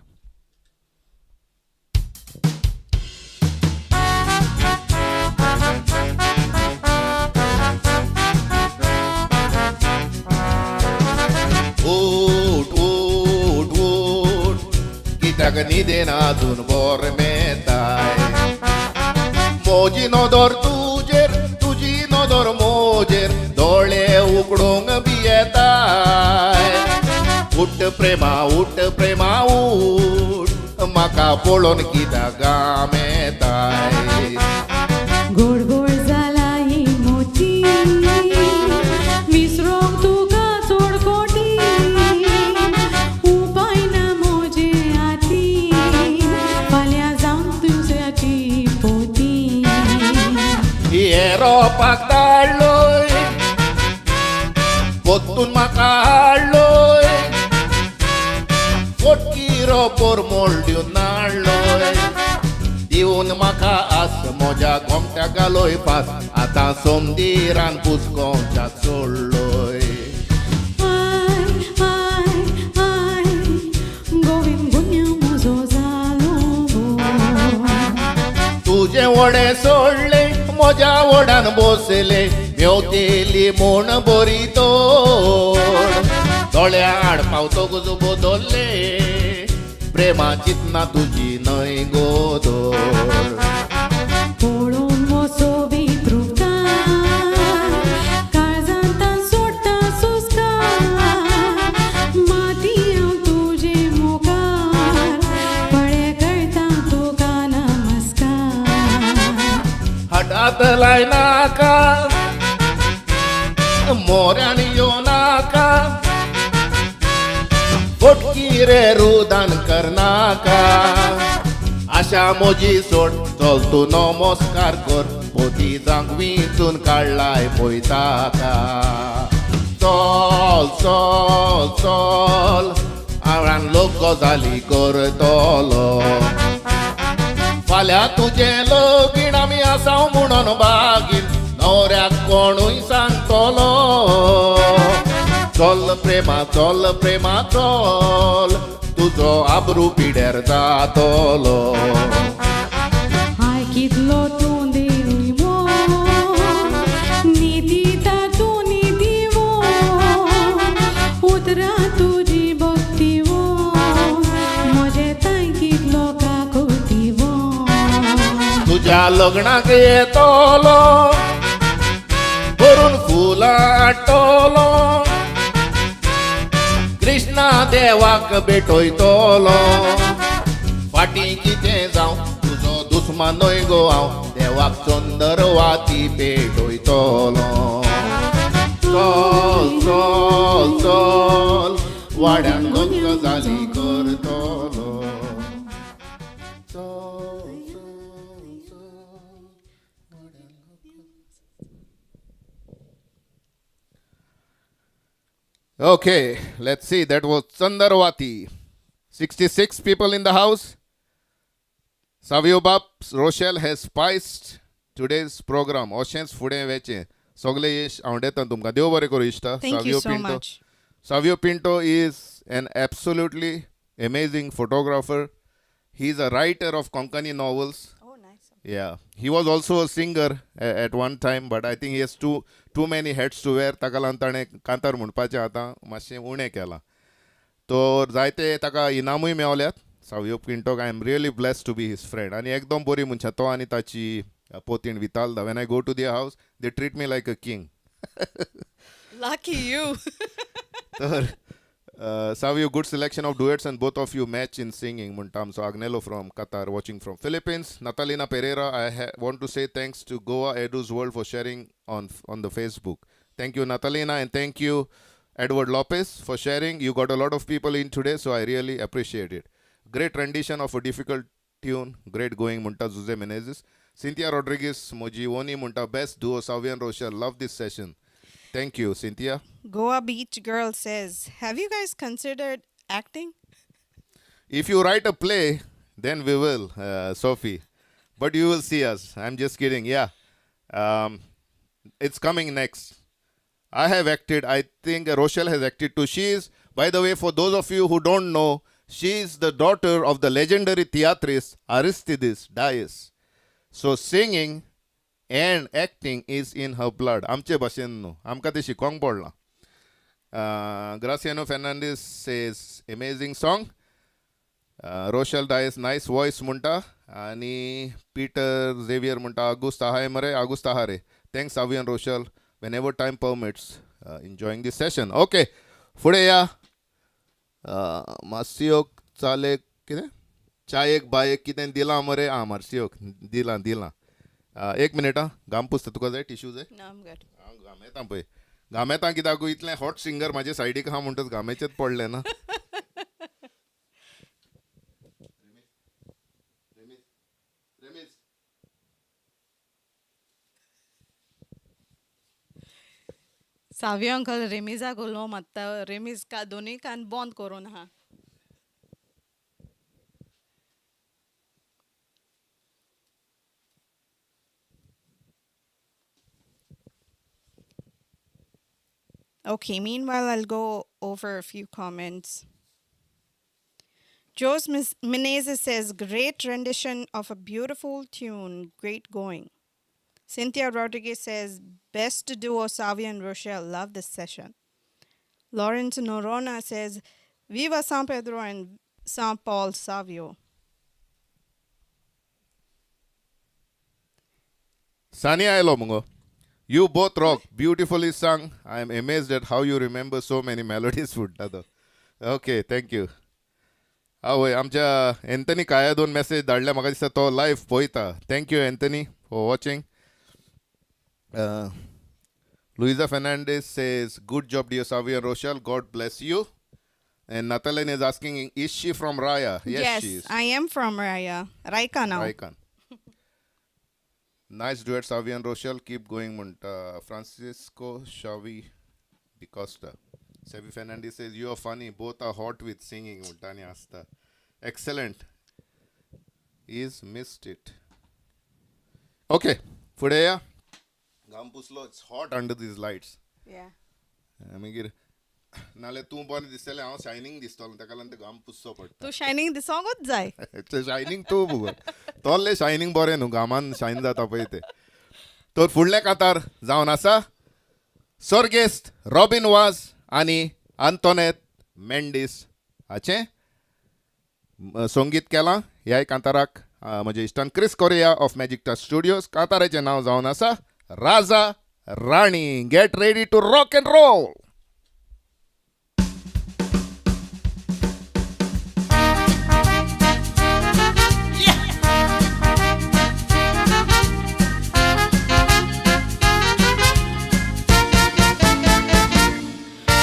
उठ उठ उठ, कित्याक न्हिदेन अजून बोरमेताय? मोजी नदर तुजेर, तुजी नदर मोजेर, दोळे उगडूंक भियेताय. उठ प्रेमा, उठ प्रेमा, उठ, म्हाका पळोवन कित्याक घाम येताय? गोड गोड जाला ही मोती, विसरोंक तुका चोड कोटी. उपाय ना मोजे हाती, फाल्यां जावन तुज्याची पोती. हे रोपाक धाडलोय, पोत्तून म्हाका हाडलोय, फोटकी रोपोर मोल दिवन नाडलोय. दिवन म्हाका आस, म्हज्या गोमट्या घालोय फास, आतां सोमदिरान पुसकोवच्या सोडलोय. I I I, Govind गुन्यांव म्हजो जालो गो. तुजें व्हडें सोडलें, म्हज्या व्हड्यान बसलें, मेवतेली म्हूण बरी तोड. दोळ्या आड पावतकूच बदल्ले, प्रेमा चिंतना तुजी न्हय गोदोड. पळोवन हो सोबीत रुपकार, काळजांत सोडटा सुस्कार. माती हांव तुजे मुखार, पळे करता तुका नमस्कार. हटात लायनाका, मोऱ्यान येवं नाका, फटकी रे रुदान करनाका. आशा मोजी सोड, चल तूं नमस्कार कर, पोती जांक विंचून काडलाय पळयताका. चल चल चल. आवळान लोक गजाली करतलो. फाल्यां तुजें लगीन आमी आसाव म्हणून बागीन, न्हवऱ्याक कोणूय सांगतलो. चल प्रेमा चल प्रेमा चल, तुजो आबरू पिड्यार जातलो. हाय कितलो तूं देव निती तूं नितीवो, उतरां तुजी भक्तीवो, म्हजे तांय कितलो काकुतीवो. तुज्या लग्नाक येतलो, भरून फुलां हाडटलो, कृष्णा देवाक भेटयतलो. फाटीं कितें जावं तुजो दुस्मान न्हय गो हांव, देवाक चंदर वाती पेटयतलो. चल चल चल, वाड्यान गजाली करतलो. चल चल चल. Okay, let's see. That was Chandarwati. 66 people in the house. Savio Bap, Rochelle has spiced today's program. अशेंच फुडें वेचें सगळे यश आवडेता तुमकां. देव बरें करूं इश्टा. Thank you so much. Savio Pinto is an absolutely amazing photographer. He is a writer of Konkani novels. Oh, nice. Yeah, he was also a singer at one time, but I think he has too many hats to wear. ताका लागून ताणें कांतार म्हणपाचें आतां मातशें उणें केलां. तर जायते ताका इनामूय मेवल्यात Savio पिंटोक. I am really blessed to be his friend. आनी एकदम बरी मनशां तो आनी ताची पोतीण वितालदा. When I go to the house, they treat me like a king. Lucky you. तर Savio, good selection of duets and both of you match in singing म्हणटा आमचो Agnelo from Qatar, watching from Philippines. Natalina Pereira, I want to say thanks to Goa Edu's World for sharing on the Facebook. Thank you, Natalina, and thank you, Edward Lopez, for sharing. You got a lot of people in today, so I really appreciate it. Great rendition of a difficult tune, great going म्हणटा Jose Menezes. Cynthia Rodriguez, Moji Oni म्हणटा, best duo Savio and Rochelle, love this session. Thank you, Cynthia. Goa Beach Girl says, have you guys considered acting? If you write a play, then we will, Sophie. But you will see us. I'm just kidding. Yeah. It's coming next. I have acted. I think Rochelle has acted too. She is, by the way, for those of you who don't know, she is the daughter of the legendary theatrist Aristides Dias. So singing and acting is in her blood. आमचे भाशेन न्हू, आमकां तें शिकोंक पडलां. Graciano Fernandez says, amazing song. Rochelle Dias, nice voice म्हणटा. आनी Peter Xavier म्हणटा, आगुस्त आहाय मरे, आगुस्त आहा रे. Thanks Savio and Rochelle, whenever time permits, enjoying this session. Okay, फुडें या. मार्सियोक चालेक कितें चायेक बायेक कितें दिलां मरे. आं, मार्सियोक दिलां दिलां. एक मिनीट. आं, घाम पुसता. तुका जाय टिश्यू जाय? No, I'm good. हांव घामेता पळय, घामेता कित्याक इतलें हॉट सिंगर म्हाजे सायडीक आहा म्हणटच घामेचेच पडलें ना. सावयो अंकल रेमिजाक उलो मात्ता. रेमीज का दोनूय कान बंद करून आहा. Okay, meanwhile, I'll go over a few comments. Jose Menezes says, great rendition of a beautiful tune, great going. Cynthia Rodriguez says, best duo Savio and Rochelle, love this session. Lawrence Norona says, Viva San Pedro and San Paul Savio. Sani आयलो मुगो. You both rock, beautifully sung. I am amazed at how you remember so many melodies म्हणटा तो. Okay, thank you. आवय, आमच्या Anthony काया दोन message धाडल्या. म्हाका दिसता तो लायव्ह पळयता. Thank you, Anthony, for watching. Luisa Fernandez says, good job, dear Savio and Rochelle. God bless you. And Natalie is asking, is she from Raya? Yes, she is. I am from Raya. Raika now. Raikhan. Nice duet, Savio and Rochelle. Keep going, म्हणटा Francisco Xavi D'Costa. Sebi Fernandes says you are funny, both are hot with singing म्हणटा आनी आसता. Excellent is missed it. Okay, फुडें या. घाम पुसलो. It's hot under these lights. मागीर नाल्यार तूं बरें दिसतलें, हांव शायनींग दिसतलो, ताका लागून ते घाम पुसचो पडटा. तूं शायनींग दिसोंकूच जाय. शायनींग तूं मुगो, तोल्ले शायनींग बरें न्हू, घामान शायन जाता पळय तें. तर फुडलें कांतार जावन आसा सर्गेस्त रॉबीन वाज आनी आंतोनेत मेंडीस हाचें संगीत केलां ह्याय कांताराक म्हज्या इश्टान Chris Correa of Magic Touch Studios. कांताराचें नांव जावन आसा Raja Rani. Get ready to rock and roll.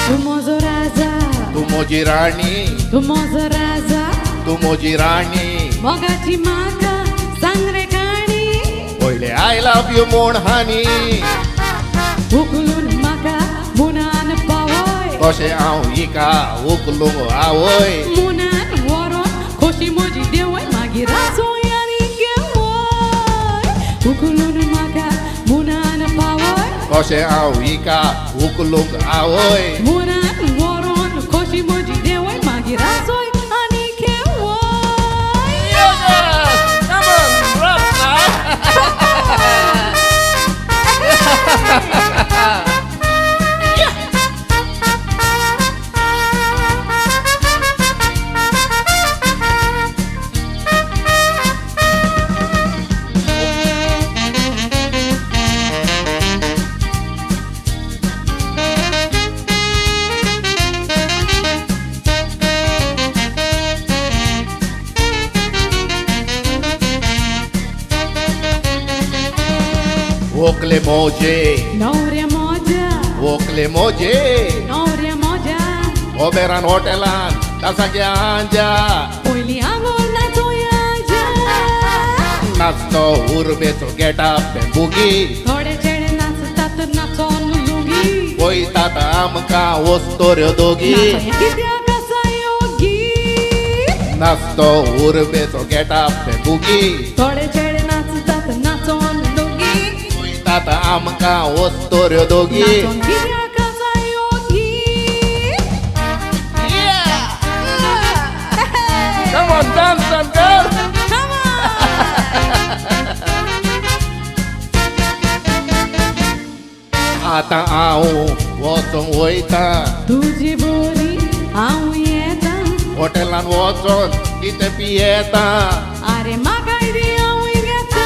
तूं म्हजो राजा, तूं म्हजी राणी, तूं म्हजो राजा, तूं म्हजी राणी, मोगाची म्हाका सांग रे काणी. पयले I love you म्हूण हानी, उखलून म्हाका मुनान पावय, कशें हांव हिका उखलूंक आवय, मुनान व्हरोन खोशी म्हजी देंवय, मागीर राजोय आनी घेवय. उखलून म्हाका मुनान पावय, कशें हांव हिका उखलूंक आवय, मुनान व्हरोन खोशी म्हजी देंवय, मागीर राजोय आनी घेवय. वोकले मोजे, नवऱ्या म्हज्या, वोकले मोजे, नवऱ्या म्हज्या, ओबेरान हॉटेलान तासाग्या आंजा, पयलीं आंगोळ नाचोया जा. नाचतो उर्बेचो गेटअप बुगी, थोडे चेडे नाचतात नाचोन लुंगी, वयतात आमकां वस्तोऱ्यो दोगी, नाचोया कित्याक आसा योगी. नाचतो उर्बेचो गेटअप बुगी, थोडे चेडे नाचतात नाचोन लुंगी, वयतात आमकां वस्तोऱ्यो दोगी. नाचोन कित्याक आसा योगी. Come on, dance and girl. Come on! आतां हांव वचोंक वयता, तुजी बोरी हांव येता, हॉटेलान वचोन कितें पियेता, आरे म्हाकाय दी हांवूय घेता.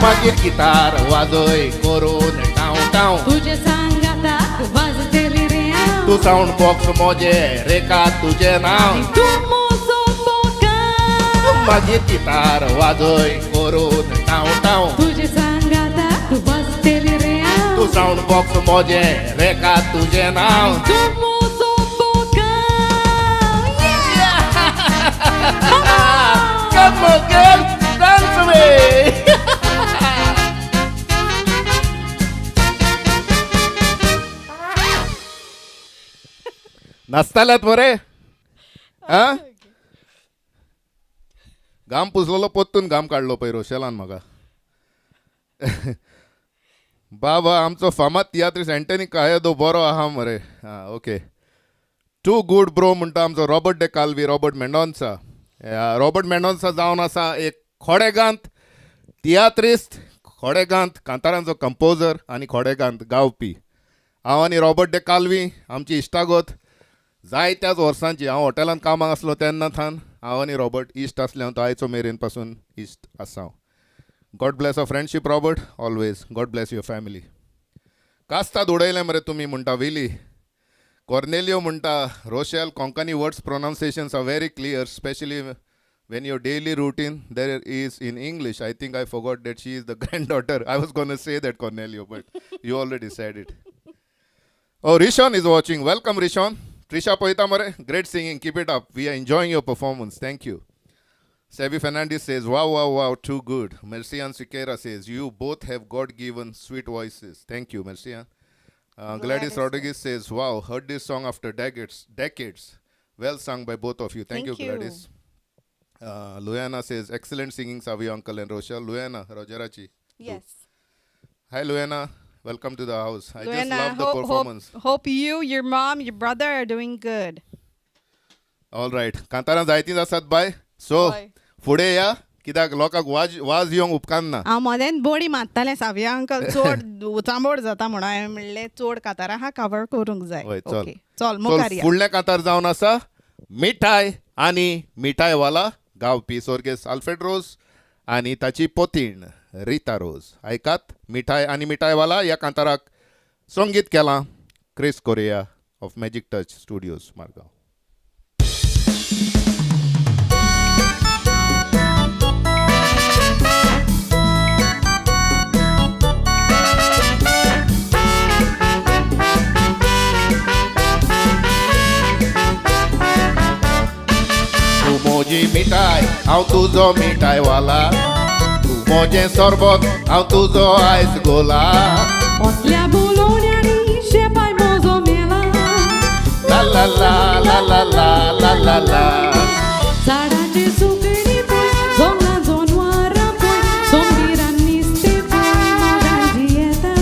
मागीर गिटार वाजय करून टांव टांव, तुजे सांगाताक वाजतली रे हांव, तूं सावंड बॉक्स मोजे रेखा तुजें नांव, आनी तूं म्हजो बोकां. मागीर गिटार वाजय करून टांव टांव, तुजे सांगाताक वाजतली रे हांव, तूं सावंड बॉक्स मोजे रेखा तुजें नांव. तूं म्हजो बोकां. Come on, girls, dance away. नाचताल्यात मरे. आ, घाम पुसलेलो, पोत्तून घाम काडलो पळय रोशेलान म्हाका. बाबा आमचो फामाद तियात्रीस एंटनी कायदो बरो आहा मरे. आं, ओके, टू गूड ब्रो म्हणटा आमचो Robert de Calvi, Robert Mendonca. Robert Mendonca जावन आसा एक खोडेगांत तियात्रिस्त, खोडेगांत कांतारांचो कंपोजर आनी खोडेगांत गावपी. हांव आनी रॉबर्ट de Calvi आमची इश्टागत जायत्याच वर्सांची. हांव हॉटेलांत कामाक आसलो तेन्ना थावन हांव आनी रॉबर्ट इश्ट आसले. हांव तो आयचो मेरेन पासून इश्ट आसा हांव. God bless our friendship, Robert, always. God bless your family. कास्ताद उडयलें मरे तुमी म्हणटा विली. कॉर्नेलियो म्हणटा Rochelle, Konkani words pronunciations are very clear, specially when your daily routine there is in English. I think I forgot that she is the granddaughter. I was gonna say that, Cornelio, but you already said it. Oh, Rishon is watching. Welcome, Rishon. Trisha पळयता मरे, great singing, keep it up, we are enjoying your performance, thank you. Sebi Fernandez says, wow, wow, wow, too good. Mercian Siqueira says, you both have God given sweet voices. Thank you, Mercian. Gladys Rodrigues says, "Wow, heard this song after decades. Decades. Well sung by both of you. Thank you, Thank you. Gladys." Luana says, "Excellent singing, Savio uncle and Rochelle." Luana, Rogerachi. Yes. Hi, Luana. Welcome to the house. I just Luana, love the hope, performance. Hope you, your mom, your brother are doing good. All right. कांतारां जायतींच आसात बाय. So हय. फुडें या कित्याक लोकांक वाज वाज येवंक उपकारना. हांव मदेंच बोडी मारतालें सावया अंकल चड चांबोड जाता म्हणून हांवें म्हणलें चड कातारां हा कवर करूंक जाय. हय, चल. ओके, चल चल मुखार या. फुडलें कांतार जावन आसा मिठाय आनी मिठायवाला गावपी सोर्गेस आल्फ्रेड रोज आनी ताची पोतीण रिता रोज. आयकात मिठाय आनी मिठायवाला ह्या कांताराक संगीत केलां Chris Correa of Magic Touch Studios, Margao. तूं म्हजी मिठाय हांव तुजो मिठायवाला, तूं म्हजें सरबत हांव तुजो आयस गोला. असल्या बोलोवण्यांनी शेपाय म्हजो मेला. ला ला ला ला ला ला ला ला ला. झाडाची सुकणी पळय, जंगलां जनवरां पळय, सोमगिरान निस्तें पळय, मोगान जियेता.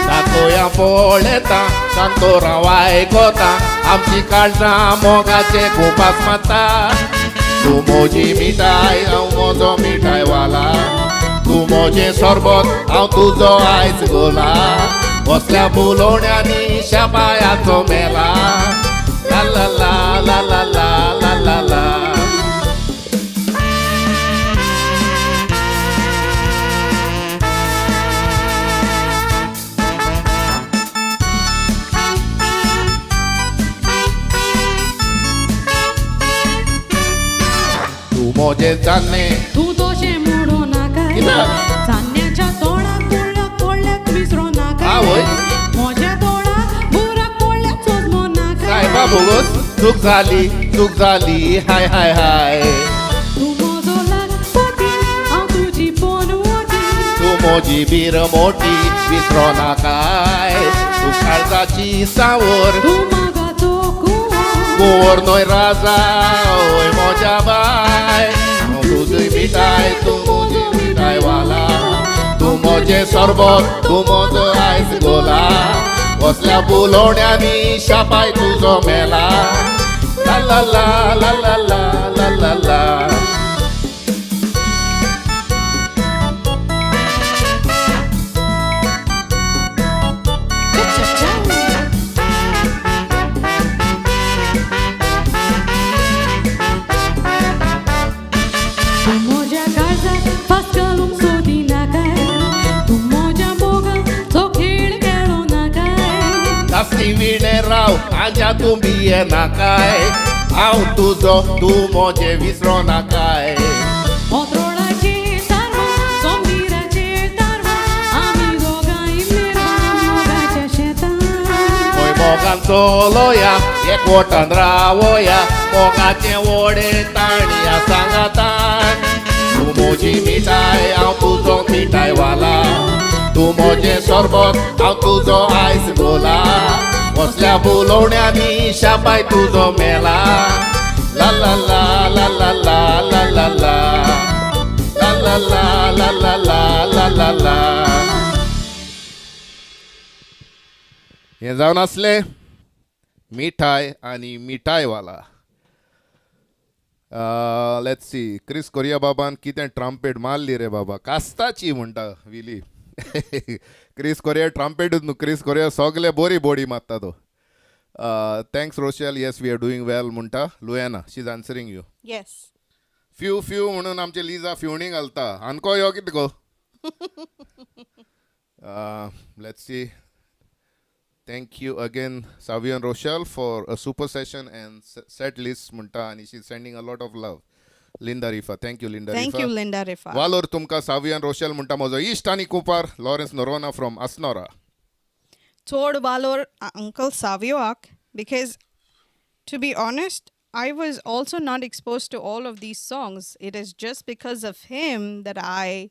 दाखोया पळयता सांतोरां आयकता, आमची काळजां मोगाचे घुपास मारता. तूं म्हजी मिठाय हांव म्हजो मिठायवाला, तूं म्हजें सरबत हांव तुजो आयस गोला. असल्या उलोवण्यांनी शापायाचो मेला. ला ला ला ला ला ला ला ला ला. तूं म्हजें चान्नें. तूं तशें म्हणू नाका. कित्याक? चान्न्याच्या तोंडाक बुराक पडल्याक विसरो नाका. आवय. म्हज्या तोंडाक बुराक पडल्याक सोजमो नाका. सायबा भोगोस, चूक जाली चूक जाली, हाय हाय हाय. तूं म्हजो लागपती, हांव तुजी पोनवती. तूं म्हजी बीर मोठी विसरो नाकाय, तूं काळजाची सावर. तूं मोगाचो कुंवर. कुंवर न्हय राजा ओय म्हज्या बाय. हांव तुजी मिठाय तूं म्हजी मिठायवाला, तूं म्हजें सरबत तूं म्हजो आयस गोला. असल्या उलोवण्यांनी शापाय तुजो मेला. ला ला ला ला ला ला ला ला ला. चा चा चा. तूं म्हज्या काळजाक फास घालूंक सोदी नाकाय, तूं म्हज्या मोगाचो खेळ खेळूं नाकाय. दासती विणे राव आज्या तूं भिये नाकाय, हांव तुजो तूं म्हजें विसरो नाकाय. ओत्रोळाचेर तारवां, सोमगिराचेर तारवां, आमी दोगांय मेरवां मोगाच्या शेतान. खंय मोगान चलोया एकवटान रावया, मोगाचें वडे ताणया सांगातान. तूं म्हजी मिठाय हांव तुजो मिठायवाला, तूं म्हजें सरबत हांव तुजो आयस गोला. असल्या उलोवण्यांनी शापाय तुजो मेला. ला ला ला ला ला ला ला ला ला ला ला ला ला ला ला ला ला ला. हें जावन आसलें मिठाय आनी मिठायवाला. Let's see, Chris Korea बाबान कितें ट्राम्पेट मारली रे बाबा, कास्ताची म्हणटा विली. क्रिस कोरिया ट्राम्पेटूच न्हू, क्रिस कोरिया सगले बरी बोडी मारता तो. Thanks Rochelle, yes we are doing well म्हणटा Luana, she is answering you. Yes. Few few म्हणून आमचे लिजा फिवणी घालता. आनको यो कितें गो. Let's see. Thank you again, Savio and Rochelle, for a super session and set list म्हणटा आनी she sending a lot of love. Linda Rifa. Thank you, Linda thank Rifa. You Linda Rifa. वालोर तुमकां सावियो आनी Rochelle म्हणटा म्हजो इश्ट आनी Cooper Lawrence Noronha from Assonora. चड वालोर uncle सावियोक because to be honest, I was also not exposed to all of these songs. It is just because of him that I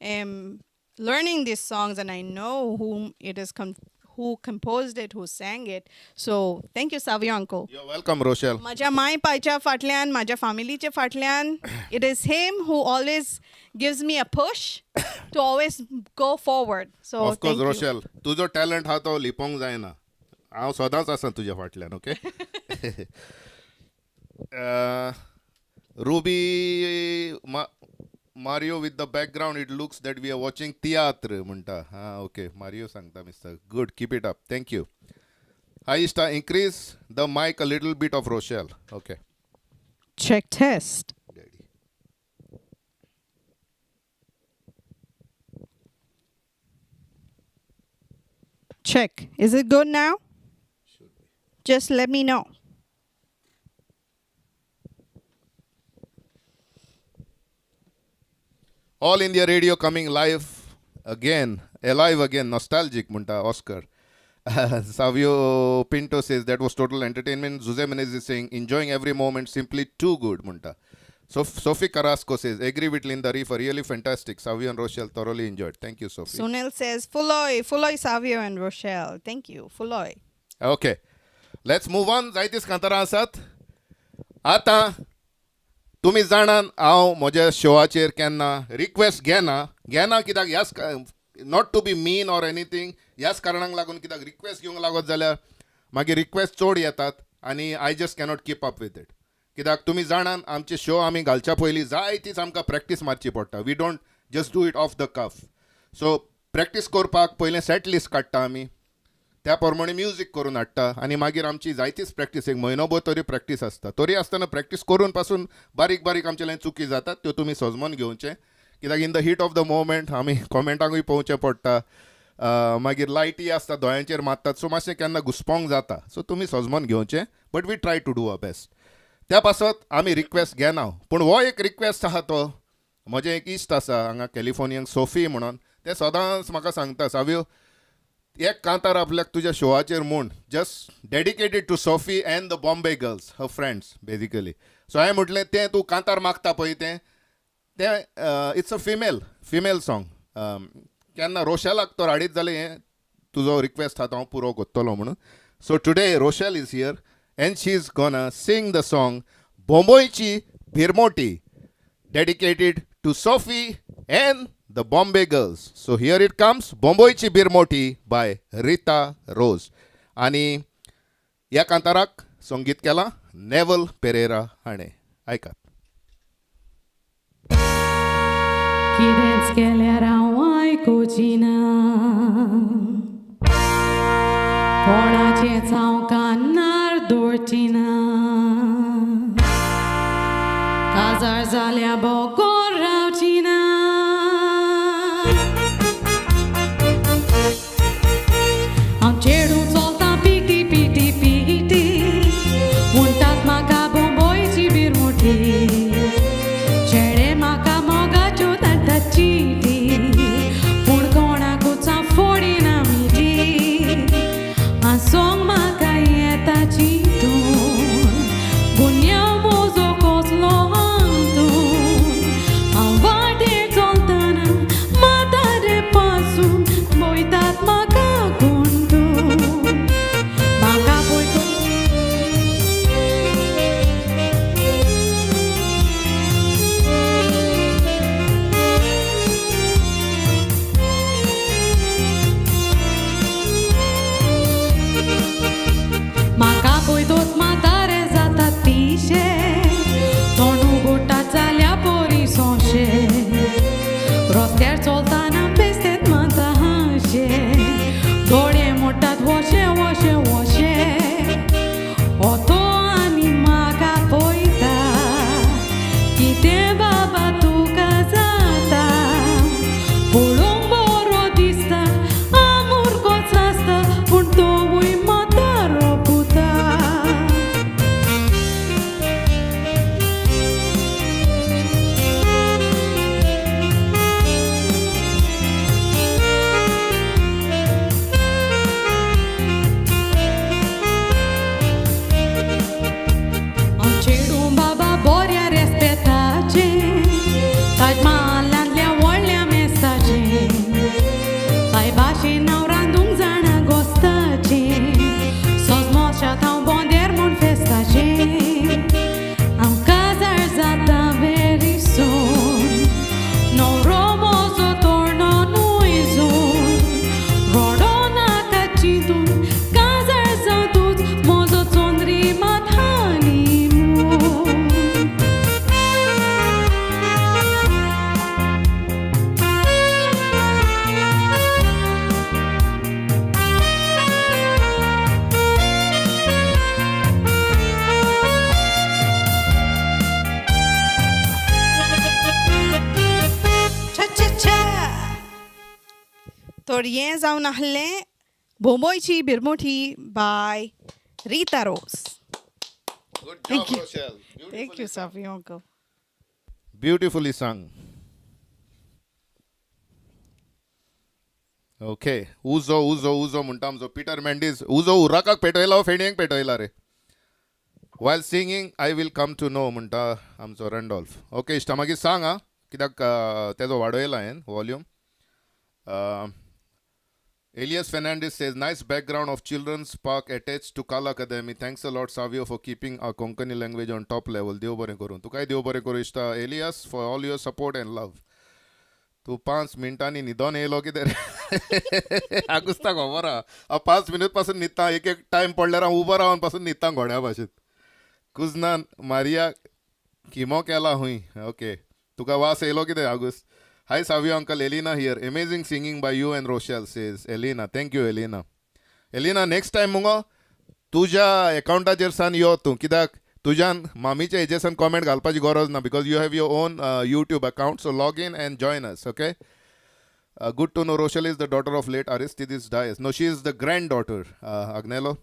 am learning these songs and I know whom it is who composed it, who sang it. So thank you, Savio uncle. You welcome Rochelle. माझ्या माय पायच्या फाटल्यान, माझ्या फामिलीच्या फाटल्यान, it is him who always gives me a push to always go forward. So of course Rochelle, तुजो talent हा तो लिपोवंक जायना. हांव सदांच आसा तुज्या फाटल्यान. Okay, Ruby Mario, with the background it looks that we are watching तियात्र म्हणटा. हां, ओके, मारियो सांगता mister. Good, keep it up. Thank you. Hi इश्टा, increase the mic a little bit of Rochelle. Okay. Check test. Daddy. Check. Is it good now? Just let me know. All India Radio coming live again, alive again, nostalgic म्हणटा Oscar. Savio Pinto says that was total entertainment. Jose Menezes is saying enjoying every moment, simply too good म्हणटा. So Sophie Carrasco says agree with Linda Reefer, really fantastic. Savio and Rochelle thoroughly enjoyed. Thank you, Sophie. Sunil says Fuloy, Fuloy, Savio and Rochelle. Thank you, Fuloy. Okay, let's move on. जायतीच कांतारां आसात. आतां तुमी जाणात हांव म्हज्या शोवाचेर केन्ना request घेना. घेना कित्याक ह्याच, not to be mean or anything, ह्याच कारणाक लागून, कित्याक रिक्वेस्ट घेवंक लागत जाल्यार मागीर रिक्वेस्ट चड येतात आनी I just cannot keep up with it. कित्याक तुमी जाणात आमचे शो आमी घालच्या पयलीं जायतीच आमकां प्रॅक्टीस मारची पडटा. We don't just do it off the cuff. So practice करपाक पयलें सेट लिस्ट काडटा आमी, त्या प्रमाणे म्युजीक करून हाडटा आनी मागीर आमची जायतीच प्रॅक्टीस, एक म्हयनोभर तरी प्रॅक्टीस आसता. तरी आसतना प्रॅक्टीस करून पासून बारीक बारीक आमचे लागीं चुकी जातात, त्यो तुमी सजमोन घेवचें, कित्याक in the heat of the moment आमी कॉमेंटाकूय पळोवचें पडटा. मागीर लायटी आसता, दोळ्यांचेर मारतात, सो मातशें केन्ना घुसपोंक जाता. सो तुमी सजमोन घेवचें, but we try to do our best. त्या पासत आमी रिक्वेस्ट घेना, पूण हो एक रिक्वेस्ट आहा, तो म्हजें एक इश्ट आसा हांगा कॅलिफोर्नियांक, सोफी म्हणून, ते सदांच म्हाका सांगता, सावयो, एक कांतार आपल्याक तुज्या शोवाचेर म्हूण, just dedicated to Sophie and the Bombay girls, her friends basically. So हांवें म्हटलें, तें तूं कांतार मागता पळय, तें तें it's a female song. केन्ना रोशेलाक तो हाडीत जाल्यार हें तुजो रिक्वेस्ट आहा तो हांव पुरो करतलो म्हणून. So today Rochelle is here and she is gonna sing the song बोंबोयची भिरमोटी, dedicated to Sophie and the Bombay Girls. So here it comes, Bomboychi Birmoti by Rita Rose. आणि ह्या कांताराक संगीत केलां नेवल पेरेरा हाणें. आयकात. कितेंच केल्यार हांव आयकुची ना, कोणाचेंच हांव कानार दवरची ना, काजार जाल्या बगर रावची ना. हांव चेडूं चलता पिटी पिटी पिटी, म्हणटात म्हाका बोंबोयची बिरमुटी, चेडे म्हाका मोगाच्यो धाडटात चिटी, पूण कोणाकूच हांव फोडिना मिठी. हांसोंक म्हाका येता चिंतून, गुन्यांव म्हजो कसलो हातून. हांव वाटेर चलतना म्हातारे पासून पळयतात म्हाका गुंतून, म्हाका पळयता. म्हाका पळयतोच म्हातारे जातात पिशे, तोंड उगडटात जाल्या परी सोंशे, रस्त्यार चलतना बेस्तेत मारता हांशे, दोळे मोडटात वशे वशे वशे. हो तो आनी म्हाका पळयता, कितें बाबा तुका जाता, पळोवंक बरो दिसता, आमुरकोच आसता, पूण तोवूय म्हातारो पुता. तर हें जावन आहलें Bomboychi Birmoti by Rita Rose. Good job, Thank you. Rochelle. Thank you, Savi uncle. Beautifully sung. Okay, उजो उजो उजो म्हणटा आमचो पिटर मेंडीस. उजो उराकाक पेटयला वो फेणयेक पेटयला रे? While singing I will come to know म्हणटा आमचो रँडॉल्फ. ओके इश्टा, मागीर सांग आं, कित्याक तेजो वाडयला हांवें volume. Elias Fernandez says, nice background of Children's Park attached to Kala Academy. Thanks a lot, Savio, for keeping our Konkani language on top level. देव बरें करूं. तुकाय देव बरें करूं इश्टा Elias, for all your support and love. तूं 5 मिनटांनी न्हिदोन येयलो कितें रे? आगुस्ताक खबर आहा, हांव 5 मिनट पासून न्हिदता. एक एक टायम पडल्यार हांव उबो रावन पासून न्हिदता घोड्या भाशेन. कुजनान मारिया किमो केला हुंय. ओके, तुका वास येयलो कितें आगुस्त? Hi Savio uncle, Elena here. Amazing singing by you and Rochelle, says Elena. Thank you, Elena. Elena, next time मुगो तुज्या एकावंटाचेर सान यो तूं, कित्याक तुज्यान मामीच्या हेजेर सान कॉमेंट घालपाची गरज ना, because you have your own YouTube account. So log in and join us, okay? Good to know Rochelle is the daughter of late Aristides Dias. No, she is the granddaughter, Agnello.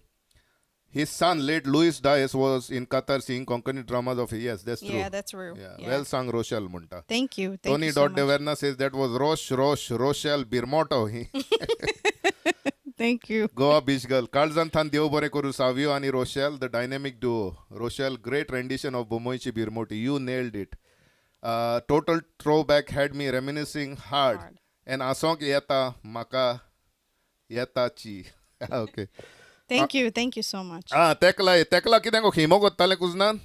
His son, late Louis Dias, was in Qatar seeing Konkani dramas of. Yes, that's true. Yeah, that's true. Yeah, well sung, Rochelle म्हणटा. Thank you. Thank Tony you so dot much. Deverna says that was Rosh Rosh Rochelle Birmoto. Thank you. Goa Beach Girl. काळजान थान देव बरें करूं Savio आनी Rochelle, the dynamic duo. Rochelle, great rendition of Bomoychi Birmoti. You nailed it. Total throwback had me reminiscing hard. Hard. And आसोंक येता म्हाका येताची. Okay. Thank you. Thank you so much. आं, तेकला तेकला कितें गो खिमो कोत्तालें कुजनान?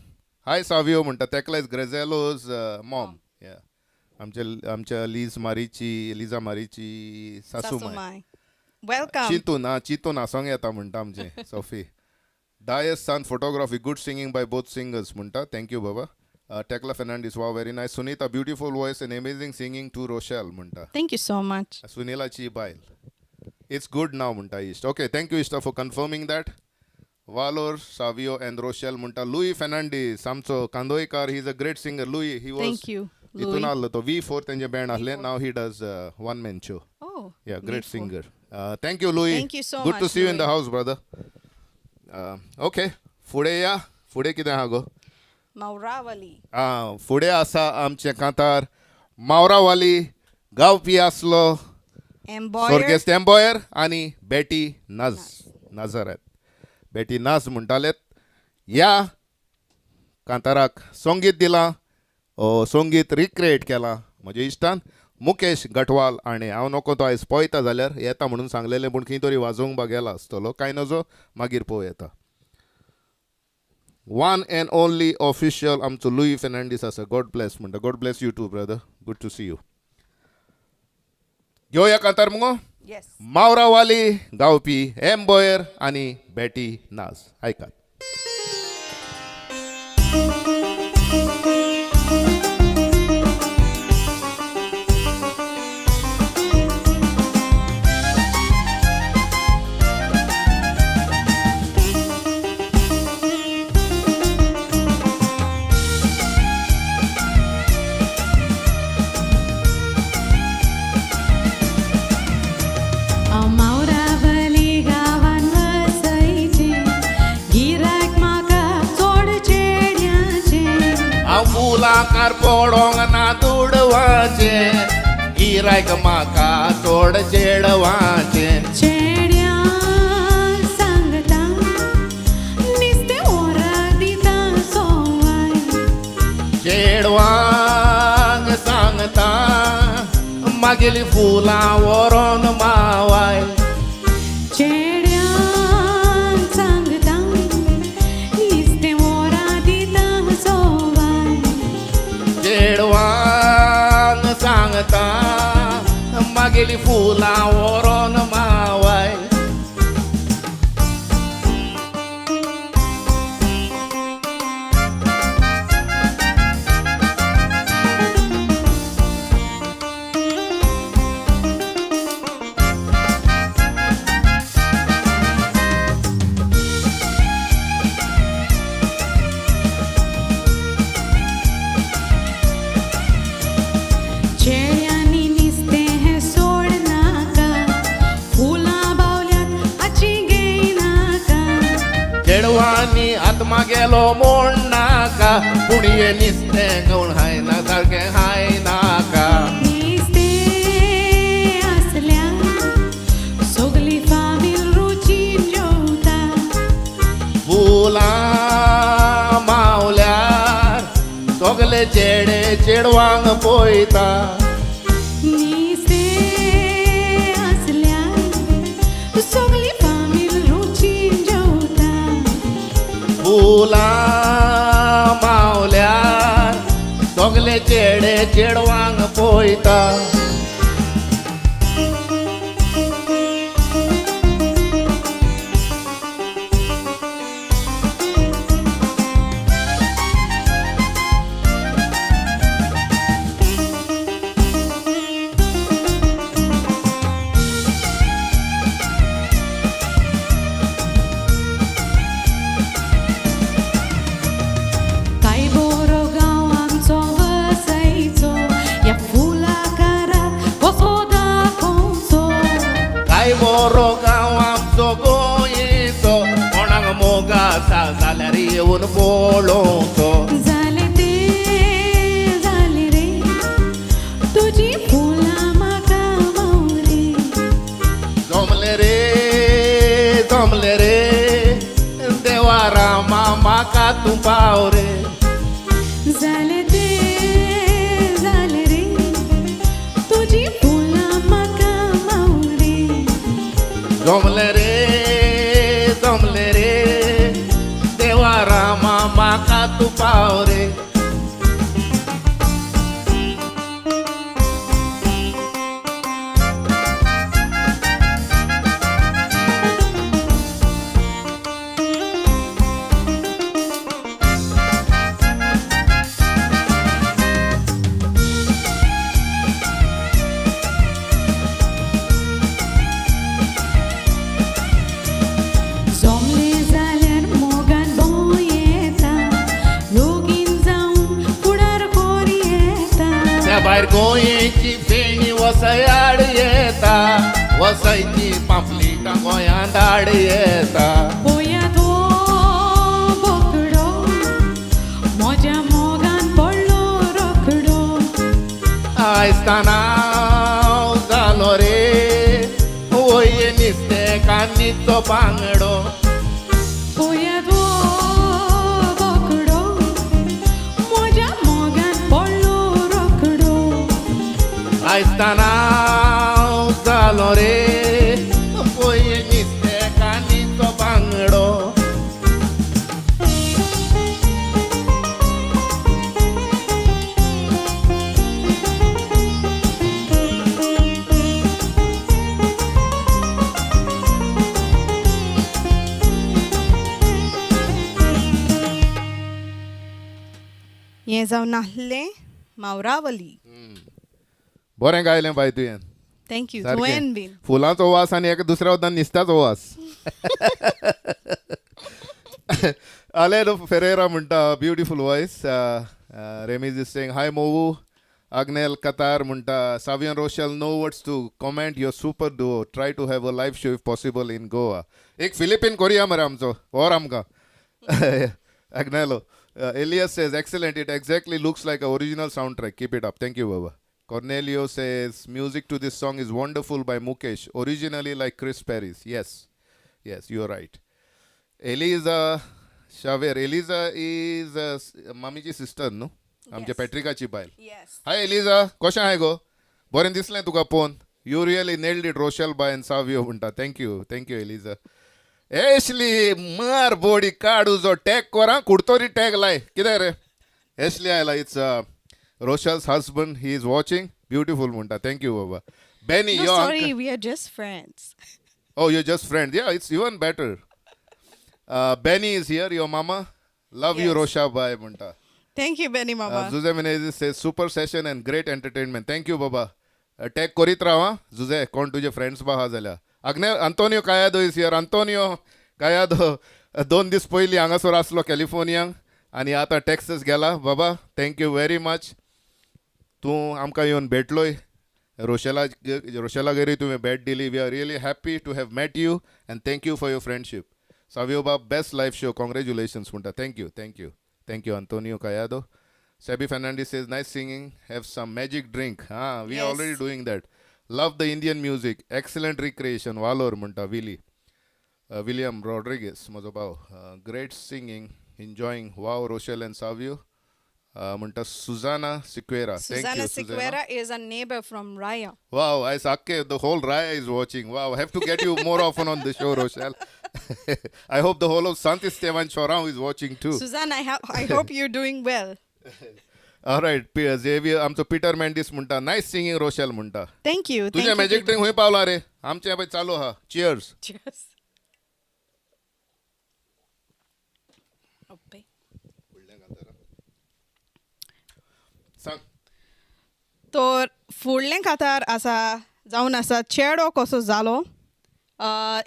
Hi Savio म्हणटा. तेकला is ग्रेझेलोज mom. आमच्या आमच्या लीज मारीची, लिजा मारीची सासूमाय. Sasumai. Welcome. चिंतून आं, चिंतून आसोंक येता म्हणटा आमचें Sophie. Dias son photography, good singing by both singers म्हणटा. Thank you Baba. Tekla Fernandes, wow, very nice. Sunita, beautiful voice and amazing singing to Rochelle म्हणटा. Thank you so much. सुनीलाची बायल. It's good नाव म्हणटा इश्ट. Okay, thank you इश्टा for कन्फर्मींग that. वालोर Savio and Rochelle म्हणटा लुई फेर्नांडीस, आमचो कांदोयकार. He is a great singer, Louis. He was Thank you, हितून Louis. आहलो तो V4 तेंचे बँड आहलें. Now he does one man show. Oh. Yeah, great V4. singer. Thank you, Louis. Thank you so Good to much, see you in the Louis. house, brother. Okay, फुडें या. फुडें कितें आहा गो? Mauravali. आं, फुडें आसा आमचें कांतार मावरावाली, गावपी आसलो Emboyer. स्वर्गेस्त एम्बॉयर आनी बेटी नाज, नाजरेत बेटी नाज म्हणटालेत. ह्या कांताराक संगीत दिलां, संगीत रिक्रिएट केलां म्हज्या इश्टान मुकेश गटवाल. आनी हांव नको तो आयज पळयता जाल्यार येता म्हणून सांगलेलें, पूण खंय तरी वाजोवंक बा गेला आसतलो, कांय नजो, मागीर पळोवं येता. वन एन्ड ओनली ऑफिशियल आमचो लुई फेर्नांडीस आसा. गॉड ब्लेस म्हणटा. God bless you too, brother. Good to see you. घेवया कांतार मुगो? Yes. मावरावाली, गावपी एम बोयर आनी बेटी नाज. आयकात. मावरावली गांवान वसयचें गिरायक म्हाका चोड चेड्याचें. हांव फुलांकार पडोंक ना दुडवाचें, गिरायक म्हाका चड चेडवाचें. चेड्यां सांगता निस्तें ओरा दिता सोवाय. चेडवांक सांगता मागेली फुलां व्हरोन मावाय. चेड्यां सांगता निस्तें ओरा दिता सोवाय. चेडवांक सांगता मागेली फुलां व्हरोन मावाय. चेड्यांनी निस्तें हें सोड नाका. गेलो म्हूण नाका, पूण हें निस्तें कोण हायना सारकें हाय नाका. निस्तें आसल्यार सगली फामील रुचीन जेवता. फुलां मावल्यार सगले चेडे चेडवांक पळयता. निस्तें आसल्यार सगली फामील रुचीन जेवता. फुलां मावल्यार सगले चेडे चेडवांक पळयता. काय बरो गांव आमचो वसयचो, ह्या फुलाकाराक कसो दाखोवचो. काय बरो गांव आमचो गोंयचो, कोणाक मोग आसा जाल्यार येवन पळोवचो. जालें तें जालें रे, तुजी फुलां म्हाका मावली. जमले रे जमले रे, देवा रामा म्हाका तूं पाव रे. जालें तें जालें रे, तुजी फुलां म्हाका मावली. जमले रे जमले रे, देवा रामा म्हाका तूं पाव रे. जमलें जाल्यार मोगान भोंव येता, रोगीन जावन फुडार कोर येता. त्या भायर गोंयची फेणी वसयाड येता, वसयची पांपलिटां गोंयांत हाड येता. पळयात हो बोकडो, म्हज्या मोगान पडलो रोकडो. आयस्ताना जालो रे वय निस्तें कानीचो बांगडो. पळयात हो बोकडो, म्हज्या मोगान पडलो रोकडो. आयस्ताना जालो रे पळय निस्तें कानीचो बांगडो. हें जावन आसलें मावरावली. बरें गायलें बाय तुवें. Thank you. सारकें. तुवें बीन फुलांचो वास आनी एका दुसऱ्या वतान निस्त्याचो वास. आलेनो फेरेरा म्हणटा beautiful voice. Remiz is saying hi Movu. Agnel Qatar म्हणटा Savion Rochelle, no words to comment your super duo, try to have a live show if possible in Goa. एक फिलिपीन कोरिया मरे आमचो व्हर आमकां. Agnelo Elias says excellent, it exactly looks like a original sound track, keep it up. Thank you Baba. Cornelio says music to this song is wonderful by Mukesh, originally like Chris Paris. Yes, yes, you are right. Eliza Xavier, Eliza is मामीची sister न्हू, आमच्या पॅट्रिकाची बायल. येस. हाय Elijah, कशें आहाय गो? बरें दिसलें तुका पळोवन. You really nailed it Rochelle bye and Savio म्हणटा. Thank you, thank you Eliza. Ashley मार बोडी काड उजो टॅग कोर आं, कुडतोरी टॅग लाय कितें रे. एशली आयला, it's Rochelle's husband, he is watching, beautiful म्हणटा. Thank you Baba. Benny No, yo sorry, we are just friends. Oh, you're just friends. Yeah, it's even better. Benny is here, your mama. Love you, Yes. Rosha bye म्हणटा. Thank you, Benny Mama. Jose Menezes says super session and great entertainment. Thank you, Baba. Tag करीत राव आं जुजे, कोण तुजे friends बा आहा जाल्यार. Agne Antonio Caiado is here. Antonio Caiado 2 दीस पयलीं हांगासर आसलो कॅलिफोर्नियांक आनी आतां टॅक्सस गेला. बाबा thank you very much, तूं आमकां येवन भेटलोय. रोशेला रोशेलागेरूय तुवें भेट दिली. We are really happy to have met you and thank you for your friendship. Savio बाब बेस्ट लायव्ह शो, कॉंग्रेच्युलेशन्स म्हणटा. Thank you, thank you, thank you Antonio Caiado. Sebi Fernandes says nice singing, have some magic drink. हां, we already doing that. Love the Indian music, excellent recreation, वालोर म्हणटा Willie. William Rodrigues म्हजो भाव, great singing, enjoying, wow Rochelle and Savio म्हणटा Sujana Sequeira. Suzana Sequeira is a neighbor from Raya. Wow, I Sakke, the whole Raya is watching. Wow, I have to get you more often on the show, Rochelle. I hope the whole of Sant Esteban Chorao is watching too. Suzanne, I hope you're doing well. All right, Xavier, आमचो Peter Mendes म्हणटा, nice singing Rochelle म्हणटा. Thank you. तुझे Thank you. Magic drink खंय पावला रे? आमचें पळय चालू आहा. चियर्स. Cheers. Okay. सांग. तर फुडलें कातार आसा जावन आसा चेडो कसो जालो.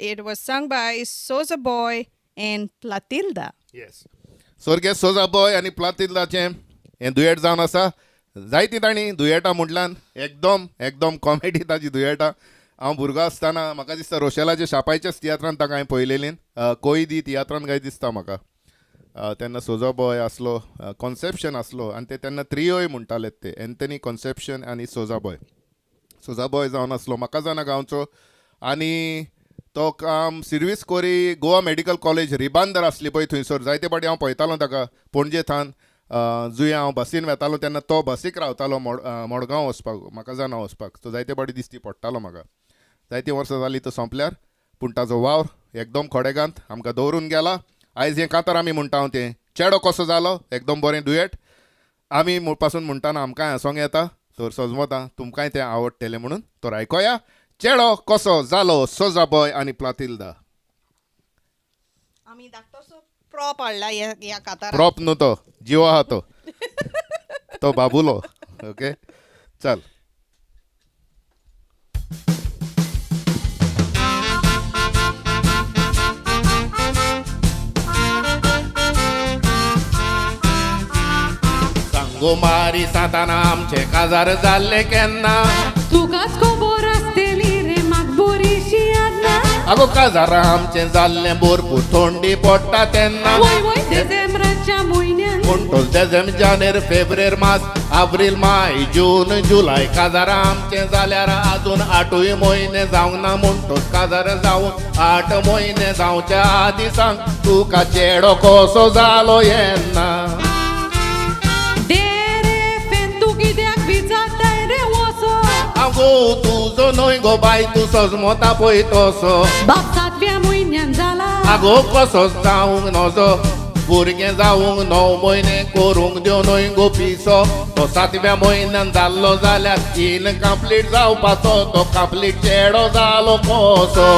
It was sung by Souza Boy and Platilda. Yes, स्वर्गेस्त Souza boy आनी प्लातिल्दाचें हें दुयेट जावन आसा. जायतीं तांणी दुयेटां म्हटल्यान एकदम एकदम कॉमेडी ताजी दुयेटां. हांव भुरगो आसतना म्हाका दिसता रोशेलाच्या शापायच्याच तियात्रान ताका हांवें पळयलेलीं, कोयदी तियात्रान काय दिसता म्हाका. तेन्ना सोजा बॉय आसलो, कॉन्सेप्शन आसलो आनी ते तेन्ना त्रियोय म्हणटाले ते, एन्थनी कॉन्सेप्शन आनी सोजा बॉय. सोजा बॉय जावन आसलो म्हाका जाणा गांवचो आनी तो काम सिर्वीस कोरी गोवा मेडिकल कॉलेज रिबांदर आसली पळय थंयसर जायते फावटी हांव पळयतालो ताका. पणजे थावन जुंया हांव बसीन वेतालो तेन्ना तो बसीक रावतालो मडगांव वचपाक, म्हाका जाणा वचपाक. तो जायते फावटी दिसती पडटालो म्हाका. जायतीं वर्सां जालीं तो सोंपल्यार, पूण ताजो वावर एकदम खोडेगांत आमकां दवरून गेला. आयज हें कांतार आमी म्हणटा हांव तें चेडो कसो जालो, एकदम बरें दुयेट. आमी पासून म्हणटाना आमकांय हांसोंक येता, तर सजमता तुमकांय तें आवडटलें म्हणून. तर आयकोया चेडो कसो जालो, सोजा बॉय आनी प्लातिल्दा. आमी धाकटोसो प्रॉप हाडला ह्या काताराक. प्रॉप न्हू तो जिवो आहा तो, तो बाबुलो. ओके चल. सांगो मारी साताना आमचें काजार जाल्लें केन्ना? तुकाच खबर आसतली रे, म्हाका बरीशी याद ना. आगो काजारा आमचें जाल्लें भरपूर थंडी पडटा तेन्ना. वय वय, देसेंब्राच्या म्हयन्यान. पूण देझेंब, जानेर, फेब्रेर मास, आब्रील, माय, जून, जुलय. काजार आमचें जाल्यार आजून 8 म्हयने जावंक ना. म्हणटोच काजार जावन 8 म्हयने जावच्या आदीं सांग तुका चेडो कसो जालो येन्ना? दे रे फेन, तूं कित्याक विचारताय रे वसो? आगो तुजो न्हय गो बाय, तूं सजमता पळय तसो. बाप सातव्या म्हयन्यान जाला. आगो कसो जावंक नजो, भुरगें जावंक 9 म्हयने करूंक दिव न्हय गो पिसो. तो 7व्या म्हयन्यान जाल्लो जाल्यार इनकम्प्लीट जावपाचो, तो कंप्लीट चेडो जालो कसो?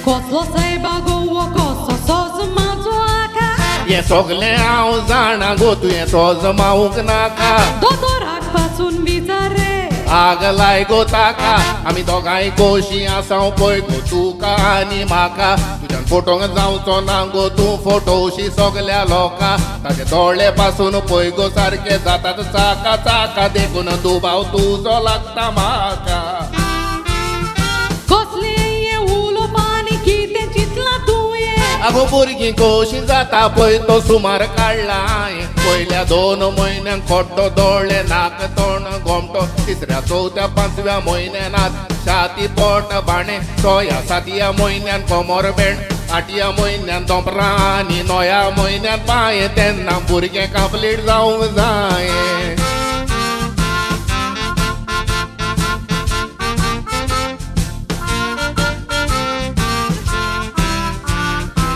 कसलो सायबा गो हो, कसो सोजमाचो आका. हें सगलें हांव जाणा गो, तुवें सोजमावूंक नाका. दोतोराक पासून विचार रे. आग लाय गो ताका, आमी दोगांय खोशी आसाव पळय गो तुका आनी म्हाका. तुज्यान फोटोंक जावचो ना गो, तूं फोटोशी सगल्या लोकां. ताजे दोळे पासून पळय गो सारके जातात चाका चाका, देखून दुबाव तुजो लागता म्हाका. कसलें हें उलोवप आनी कितें चिंतलां तुवें? आगो भुरगीं कशीं जाता पळय तो सुमार काडला हांवें. पयल्या 2 म्हयन्यांक खोड्डो, दोळे, नाक, तोंड, गोमटो. 3ऱ्या 4थ्या 5व्या म्हयन्यान छाती, पोट, बाणे. 6या 7या म्हयन्यान कोमर बेण, 8या म्हयन्यान दोंपरां आनी 9या म्हयन्यान पांये. तेन्ना भुरगें कंप्लीट जावंक जाये.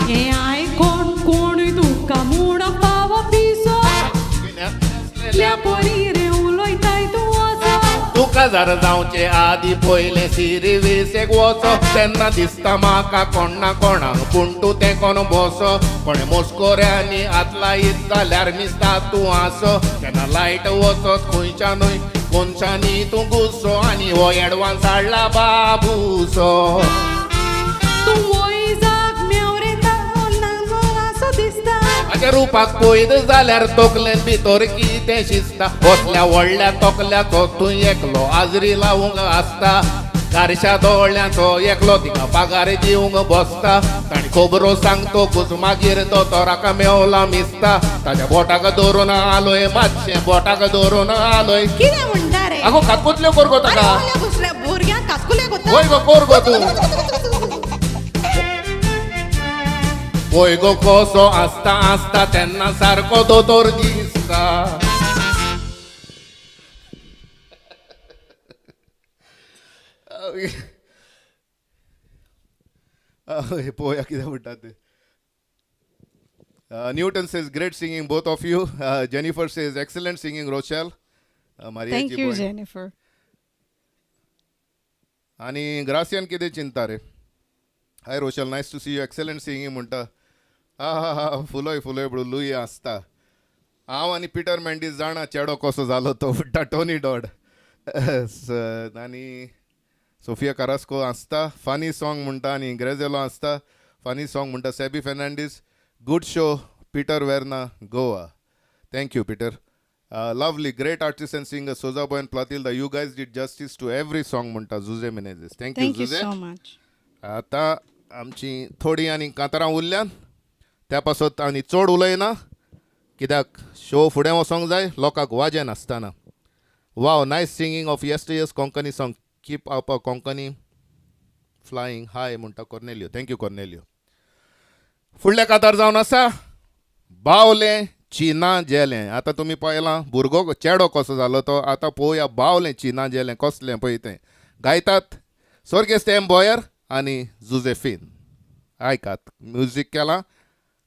हें आयकोन कोणूय तुका म्हणूंक पावो पिसो. त्या परी रे उलयताय तूं असो. तूं काजार जावचे आदी पयलें सिर्विसेक वचो, तेन्ना दिसता म्हाका कोण ना कोणाक, पूण तूं तें कोण बसो. कोणें मस्कोऱ्यांनी हात लायत जाल्यार मिसता तूं आसो. तेन्ना लायट वचत खंयच्यानूय कोनशांनी तूं गुस्सो, आनी हो एडवान्स हाडला बाबूसो. तूं वयजाक मेवरेता नासो दिसता. म्हाज्या रुपाक पळयत जाल्यार तोकलेन भितर कितें शिजता. कसल्या व्हडल्या तोकल्याचो तूं एकलो आजरी लावंक आसता. गारशा दोळ्यांचो एकलो तिका पागार दिवंक बसता. ताणी खबरो सांगतकूच मागीर दोतोराक मेवला मिसता. ताज्या बोटाक धरून आलोय मातशें बोटाक धरून आलोय. कितें म्हणटा रे? आगो कातकुतल्यो कर गो आरे ताका. ओल्या दुसऱ्या भुरग्यांक कातकुले कोत्ता. वय गो कर गो तूं. पळय गो कसो आसता आसता तेन्ना सारको दोतोर दिसता. पळोवया कितें म्हणटा तें. Newton says great singing both of you. Jennifer says excellent singing Rochelle. Thank you Jennifer. आनी ग्रासियान कितें चिंता रे. Hi Rochelle, nice to see you, excellent singing म्हणटा. हा हा हा, फुलोय फुलोय म्हणून लुई आसता. हांव आनी पिटर मेंडीस जाणा चेडो कसो जालो तो म्हणटा टोनी डॉड. आनी सोफिया कारास्को आसता फनी सॉंग म्हणटा. आनी ग्रेजेलो आसता फनी सॉंग म्हणटा. Seby Fernandes good show. Peter Verna Goa, thank you Peter. Lovely, great artist and singer Soja Boy and Platilda, you guys did justice to every song म्हणटा Jose Menezes. Thank you thank you Jose. So much. आतां आमची थोडीं आनी कांतारां उरल्यान त्या पासत आनी चड उलयना कित्याक शो फुडें वचोंक जाय लोकांक वाजेन आसतना. Wow, nice singing of yesteryear's Konkani song, keep up a Konkani flying high म्हणटा कॉर्नेलियो. Thank you Cornelio. फुडलें कातार जावन आसा बावलें चिना जेलें. आतां तुमी पळयलां भुरगो चेडो कसो जालो तो. आतां पळोवया बावलें चिना जेलें कसलें पळय तें. गायतात स्वर्गेस्त एम बॉयर आनी जुझेफीन. आयकात, म्युजीक केलां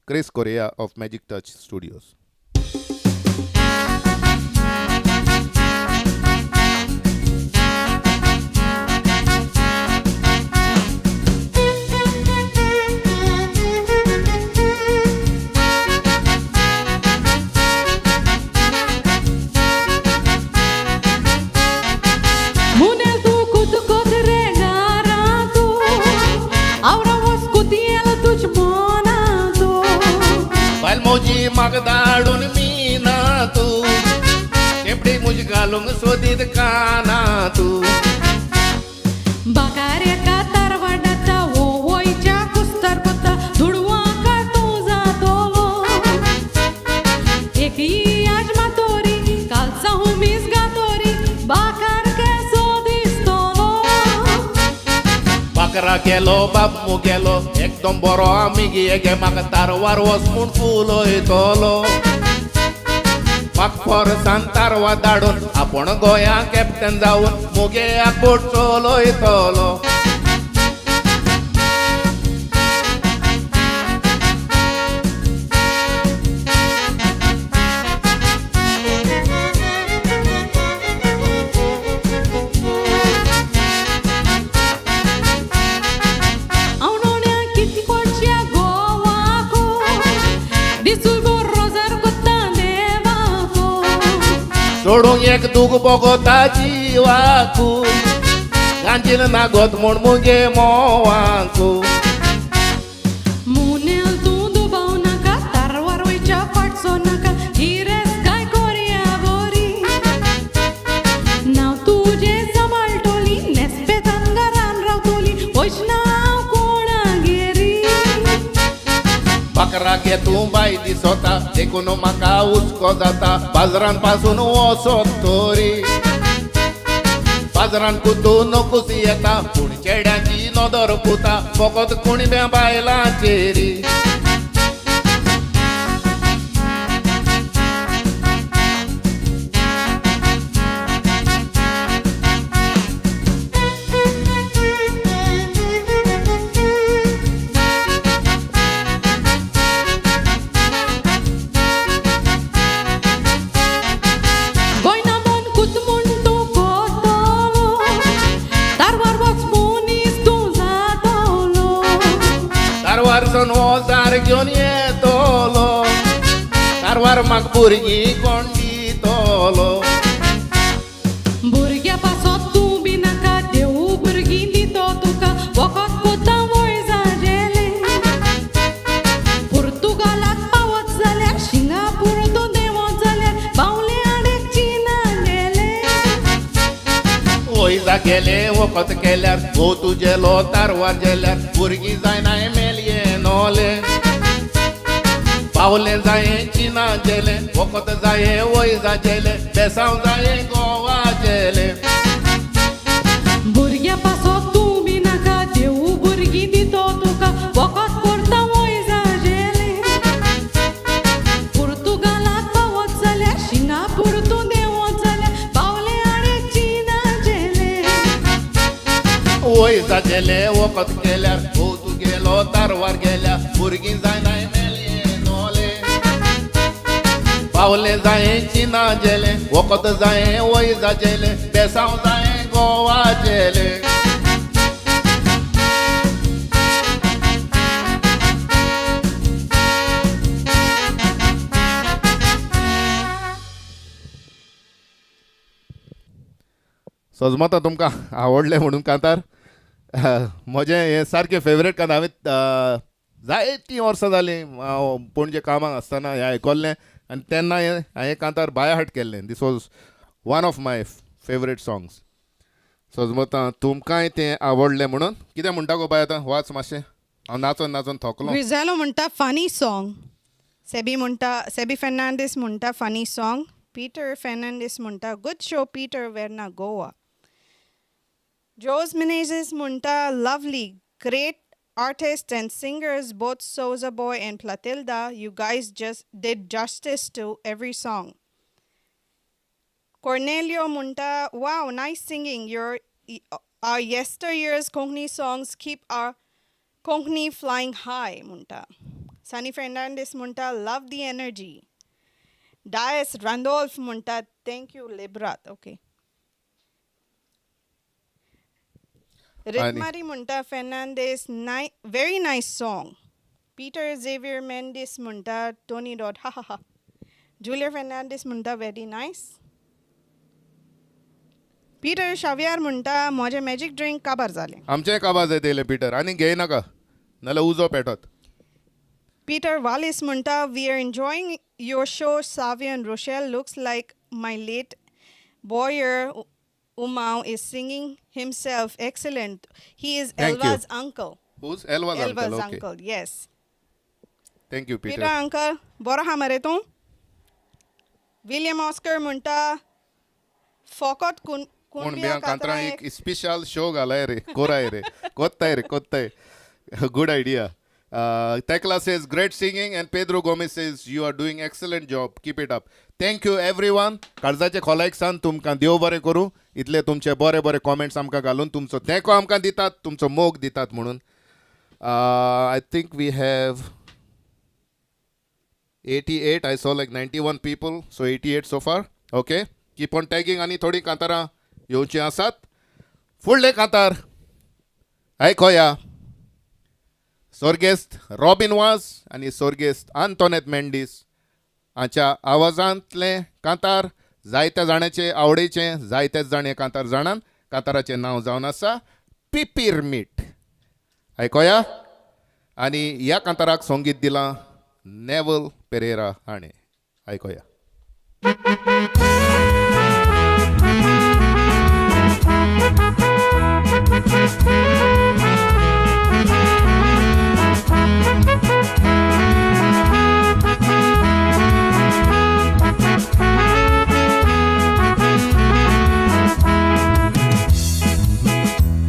Chris Correa of Magic Touch Studios. Munel tu kutu kotre garanto, aura was kutiela tuch monato. बायल मोजी म्हाका धाडून मीना तूं शेंपडी म्हजी घालूंक सोदीत काना तूं. Bakare katarvadata wo woicha kustar kota duduanka tu zatolo. Eki ajmatori kalsa humis gatori bakar ke sodistolo. Baccarat गेलो बाब मुगेलो एकदम बरो आमी गे म्हाका तारवार वच म्हूण फुलयतलो. म्हाका फोर्सान तारवार धाडून आपूण गोंया कॅप्टन जावन मुगे आपोट चलयतलो. Aunonia kiti kochia goako, disulgo rozar kota nevako. सोडूंक एक दूख बोगोता जिवाकू गांजील नागोत म्हूण मुगे मोवाकू. Munel tu dubau naka, tarwar wecha fatso naka, hires kai koria gori. Now tuje samaltoli, nespetan garan rautoli, oishna konageri. Baccarat गे तूं बाय दिसोता देखून म्हाका हुस्को जाता. बाजरान पासून वचोत तरी बाजरान कुतून कुस येता पूण चेड्यांची नदर पुता फकत कुणब्या बायलांचेरी. Goina mon kut muntu kotolo, tarwar box munis tu zatolo. तारवार सन वजार घेवन येतलो तारवार म्हाका भुरगीं कोण दितलो. भुरग्या पासत तूं बी नाका, देव भुरगीं दितो तुका, वखद कोता वयजाचेरी. वयजा गेले वखद केल्यार घोव तुजेलो तारवार जेल्यार भुरगीं जायनाय मेलये नोले पावलें जाये चिना जेले वखद जाये वयजा जेले बेसांव जाये गोवा जेले. भुरग्या पासो तुमी नाका देवू भुरगीं दितो तुका वखद करता वयजा जेले पुर्तुगालाक पावत जाल्यार शिंगापूर तूं देंवत जाल्यार पावले आनी चिना जेले. वयजा जेले वखद केल्यार घोव तुगेलो तारवार गेल्या भुरगीं जायनाय मेलये नोले पावले जाये चिना जेले वखद जाये वयजा जेले बेसांव जाये गोवा जेले. सजमता तुमकां आवडलें म्हणून कांतार. म्हजें हें सारकें फेवरेट कांतार. हांवें जायतीं वर्सां जालीं हांव पणजे कामाक आसतना हें आयकल्लें आनी तेन्ना हें हांवें कांतार बाय हार्ट केल्लें. This was one of my favourite songs. सजमता तुमकांय तें आवडलें म्हणून. कितें म्हणटा गो बाय आतां वाच मातशें, हांव नाचोन नाचोन थकलो. ग्रिझेलो म्हणटा फनी सॉंग, सेबी म्हणटा, सेबी फेर्नांडीस म्हणटा फनी सॉंग, पीटर फेर्नांडीस म्हणटा good show Peter Verna Goa, Jose Menezes म्हणटा lovely great artists and singers, both Souza Boy and Platilda, you guys just did justice to every song. Cornelio Munta, wow, nice singing. Your our yesteryear's Konkani songs keep our Konkani flying high, Munta. Sunny Fernandez Munta, love the energy. Dias Randolph Munta, thank you, Librat. Okay. Ritmari Munta Fernandez, very nice song. Peter Xavier Mendes Munta, Tony Dot, ha ha ha. Julia Fernandez Munta, very nice. Peter Xavier म्हणटा म्हजें magic drink काबार जालें. आमचें काबार जायत Peter, आनी घेय नाका नाल्यार उजो पेटत. पीटर वालिस म्हणटा we are enjoying your show Savio and Rochelle, looks like my late boyer Umao is singing himself. Excellent. He is Elva's uncle. Who's Elva's uncle? Elva's okay. uncle, yes. Thank you, Peter. Peter uncle, बरो आहा मरे तूं? William Oscar म्हणटा फोकोत कुणब्या कांतरां एक special show घालाय रे, कोराय रे, कोत्ताय रे, कोत्ताय. Good idea. Tekla says great singing and Pedro Gomez says you are doing excellent job, keep it up. Thank you everyone. काळजाचे खोलायक सान तुमकां देव बरें करूं. इतले तुमचे बरे बरे कॉमेंट्स आमकां घालून तुमचो तेंको आमकां दितात, तुमचो मोग दितात म्हणून. I think we have 88. I saw like 91 people, so 88 so far. Okay, keep on tagging. आनी थोडीं कांतारां येवचीं आसात. फुडलें कांतार आयकोया. सोर्गेस्त रॉबीन वाज आनी सोर्गेस्त आंतोनेत मेंडीस हाच्या आवाजांतलें कांतार जायत्या जाणांचे आवडीचें, जायतेच जाण हें कांतार जाणान. कांताराचें नांव जावन आसा पिपीर मीठ. आयकोया. आनी ह्या कांताराक संगीत दिलां नेवल पेरेरा हाणें. आयकोया.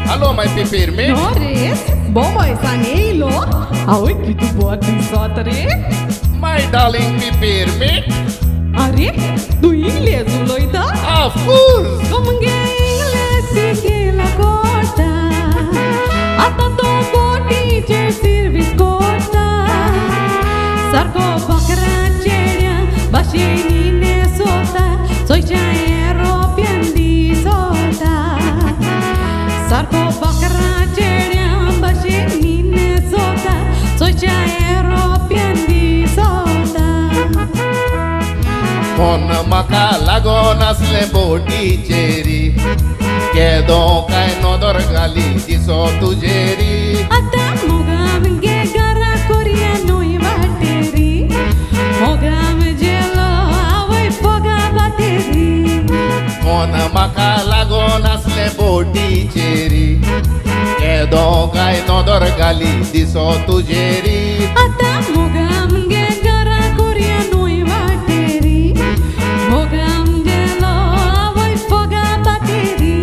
हॅलो my पिपीर मीठ. नो रे, बोंबयसान येयलो आवय कितें बरो दिसत रे. My darling पिपीर मीठ. अरे तूं इंग्लेज उलयता? Of course. मुगे इंग्लेज शिकिला कोता, आतां तो बोटीचेर सिर्वीस कोता. सारको बकरा चेड्या भाशेनी न्हेसोता, चोयच्या एरोप्लेन दिसोता. सारको बकरा चेड्या भाशेनी न्हेसोता, चोयच्या एरोप्लेन दिसोता. फोन म्हाका लागोन आसलें बोटीचेरी, केदो काय नदर घाली दिसो तुजेरी. आतां मोगाम गे घरा कोरया न्हय वाटेरी, मोगाम जेलो आवय फोगा बातेरी. फोन म्हाका लागोन आसलें बोटीचेरी, दोगांय नदर घाली दिसो तुजेरी. आतां मोगा आमगे घरा कोरया न्हय वाटेरी मोगा आमगेलो आवय फोगा पातेरी.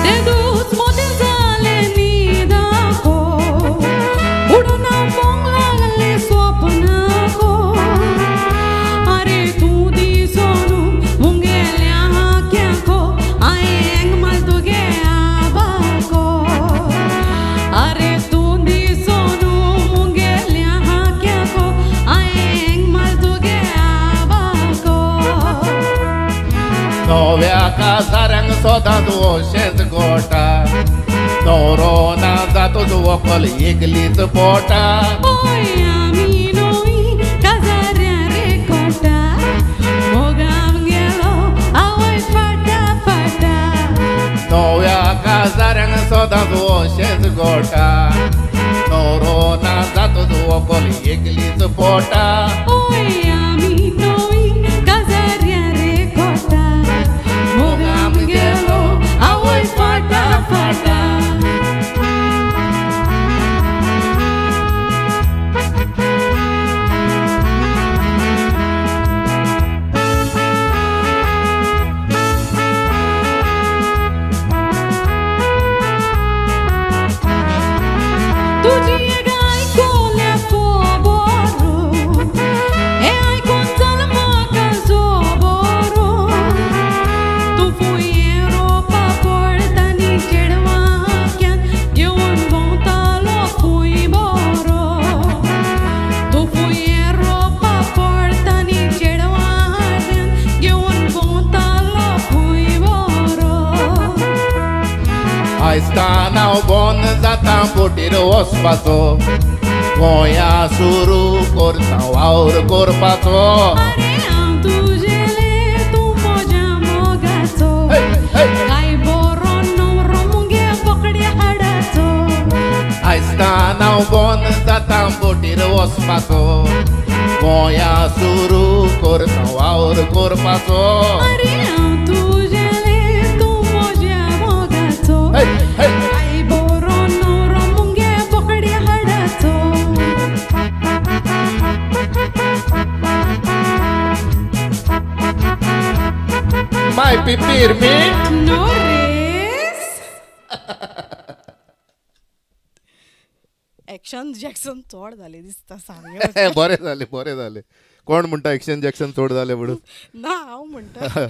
ते दूस मोदें जालें न्हिदाको उडून आपोवंक लागलें स्वप्नाको. आरे तूं दिसोनू मुगेल्या हाक्याको हांयें एंग माल तुगे आबाको. आरे तूं दिसोनू मुगेल्या हाक्याको हांयें एंग माल तुगे आबाको. नव्या काजाऱ्यांक सदांच अशेंच गोटा, न्हवरो ना जातच व्हंकल एकलीच पोटा. ओय आमी न्हय काजाऱ्या रे कोटा मोग आमगेलो आवय फाटा फाटा. नव्या काजाऱ्यांक सदांच अशेंच गोटा, न्हवरो ना जातच व्हंकल एकलीच पोटा. ओय आमी न्हय काजाऱ्या रे कोटा मोग आमगेलो आवय फाटा फाटा. तुजी एक आयकोल्या फोबोरो हें आयकोन जाल म्हाका जोबोरो. तूं फुंयें रोवपा पडटा नी चेडवाक्यान घेवन भोंवतालो खूंय बरो. तूं फुंयें रोवपा पडटा नी चेडवाक्यान घेवन भोंवतालो खूंय बरो. आयस्तान हांव बंद जाता बोटीर वचपाचो, गोंया सुरू करता वावर करपाचो. आरे हांव तुजेलें तूं म्हज्या मोगाचो हे, हे. काय बरो न्हवरो मुगे बोकड्या हाडाचो. आयस्तान हांव बंद जाता बोटीर वचपाचो, गोंया सुरू करता वावर करपाचो. आरे हांव तुजेलें तूं म्हज्या मोगाचो हे, हे. काय बरो न्हवरो मुगे बोकड्या हाडाचो. माय पिपीर मीठ. No race. Action Jackson चड जालें दिसता सांग. बरें जालें, बरें जालें. कोण म्हणटा एक्शन जॅक्सन चड जालें म्हणून? ना, हांव म्हणटा.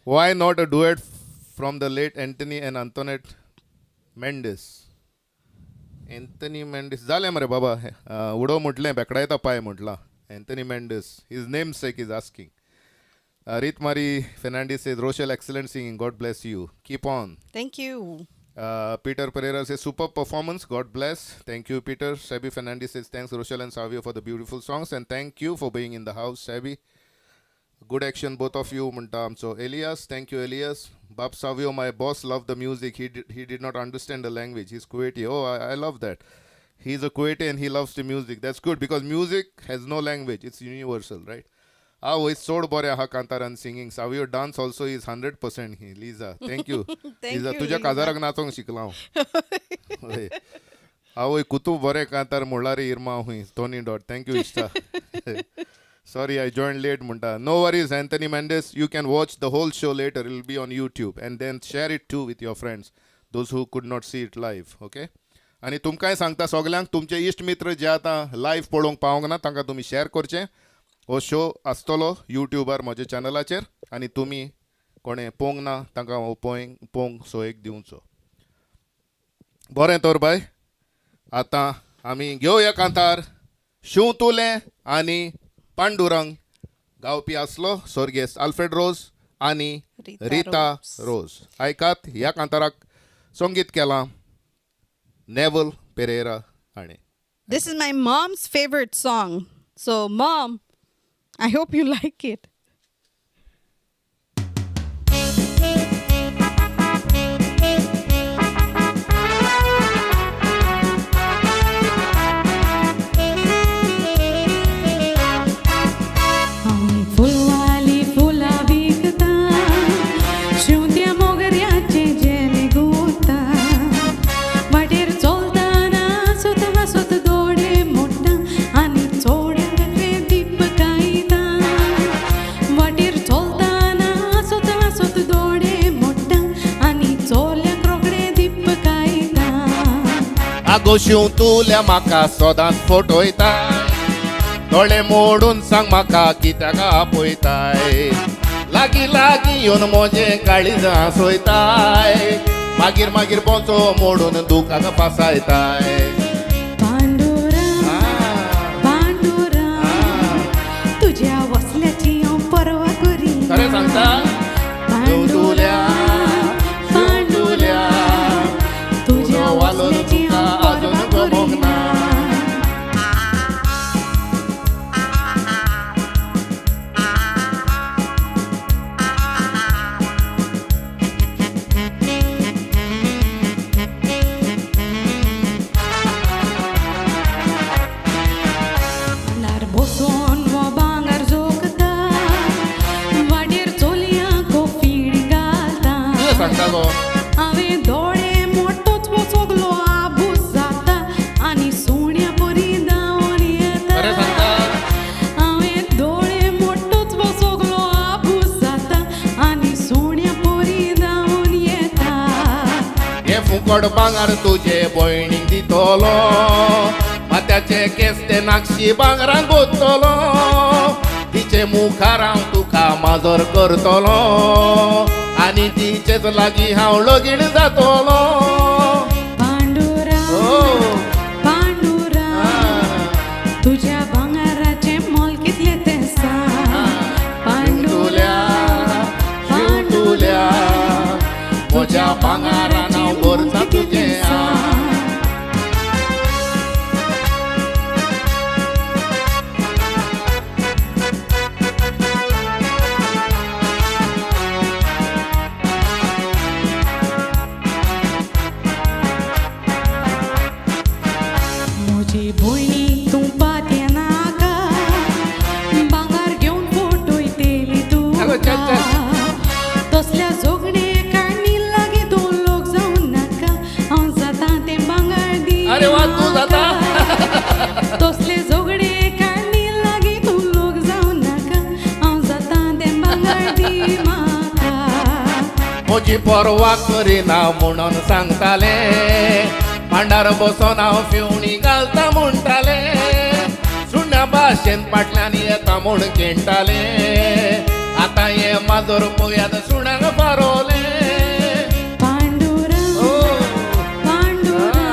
Why not a duet from the late Anthony and Antoinette Mendes? Anthony Mendes जालें मरे बाबा, उडो म्हटलें बेकडायता पाय म्हटलां. Anthony Mendes, his namesake is asking. Rit Marie Fernandes says, Rochelle, excellent singing, God bless you, keep on. Thank you. Peter Pereira says, superb performance, God bless. Thank you, Peter. Sabi Fernandez says, thanks Rochelle and Savio for the beautiful songs and thank you for being in the house, Sabi. Good action, both of you, म्हणटा आमचो Elias. Thank you, Elias. Bab Savio, my boss loved the music. He did not understand the language. He's Kuwaiti. Oh, I love that. He's a Kuwaiti and he loves the music. That's good because music has no language. It's universal, right? आवय चड बरें आहा कांतारान singing. Savio dance also is 100%. He Liza, thank you. Thank Liza, you, तुज्या Liza. काजाराक नाचोंक शिकलां हांव. हय. आवय कुतूब बरें कांतार म्हणलां रे इर्मा हुंय Tony dot. Thank you इश्टा. Sorry I join late म्हणटा. No worries Anthony Mendes, you can watch the whole show later, will be on YouTube and then share it too with your friends, those who could not see it live. Okay, आनी तुमकांय सांगता सगल्यांक, तुमचे इश्ट मित्र जे आतां live पळोवंक पावोंक ना तांकां तुमी शॅर करचें. हो शो आसतलो युट्यूबार म्हज्या चॅनलाचेर आनी तुमी कोणें पळोवंक ना तांकां हो पळोवंक सोयीक दिवचो. बरें तर बाय, आतां आमी घेवया कांतार शिंव तुलें आनी पांडुरंग. गावपी आसलो स्वर्गेस्त आल्फ्रेड रोज आनी रिता रिता रोज. रोज. आयकात, ह्या कांताराक संगीत केलां नेवल पेरेरा हाणें. This is my mom's favorite song. So mom, I hope you like it. हांव फुलवाली फुलां विकता, शेंवत्या मोगऱ्याचें जेलें गुंता. वाटेर चलतना हांसत हांसत दोळे मोडटा आनी चोड्यांक दिपकायता. वाटेर चलतना हांसत हांसत दोळे मोडटा आनी चोरल्यांक रोखडें दिपकायता. आगो शिंवतुल्या म्हाका सदांच फटयताय, दोळे मोडून सांग म्हाका कित्याक आपयताय. लागीं लागीं येवन म्हजें काळीज हांसयताय, मागीर मागीर बोंचो मोडून दुकाक फासायताय. पांडुरा, पांडुरा, तुज्या वसल्याची हांव परवा करी. खरें सांगता. पांडुरा, पांडुरा, तुज्या तुजो वालोर वसल्याची तुका हांव आजून परवा गमोंक करिना. ना. मांडार बसून हो भांगर जोखता, वाटेर चलयांक फिड घालता. कितें सांगता गो? हांवें दोळे मोडटोच हो सगलो आबूज जाता आनी सुण्या परी धांवून येता. खरें सांगता. हांवें दोळे मोडटोच हो सगलो आबूज जाता आनी सुण्या परी धांवून येता. हे फुकट भांगर तुजे भयणीक दितलो, माथ्याचे केस ते नाक्षी भांगरान गोतलो, तिचे मुखार हांव तुका माजर करतलो आनी तिचेच लागीं हांव लगीन जातलो. पांडुरा, ओ. पांडुरा, तुज्या भांगराचें मोल कितलें तें सांग. पांडुरा, शिंवतुल्या, म्हज्या भांगरान हांव भरता तुजें आंग. म्हजी भयणी तूं पातयेनाका, भांगर घेवन फटयतली आगो, चल, तुका. तसल्या जोगणे काडणी लागीं तूं लोक जावं नाका, हांव जाता तें भांगर दी अरे वा, तूं जाता? म्हाका. तसले जोगणे काडणी लागीं तूं लोक जावं नाका, हांव जाता तें भांगर दी म्हाका. म्हजी परवा करिना म्हणून सांगताले, मांडार बसोन हांव फिवणी घालता म्हणटाले, सुण्या भाशेन फाटल्यान येता म्हूण खेळटाले. आतां हे माजर पळयात सुण्यांक फारोवलें. पांडुरा, ओ. पांडुरा,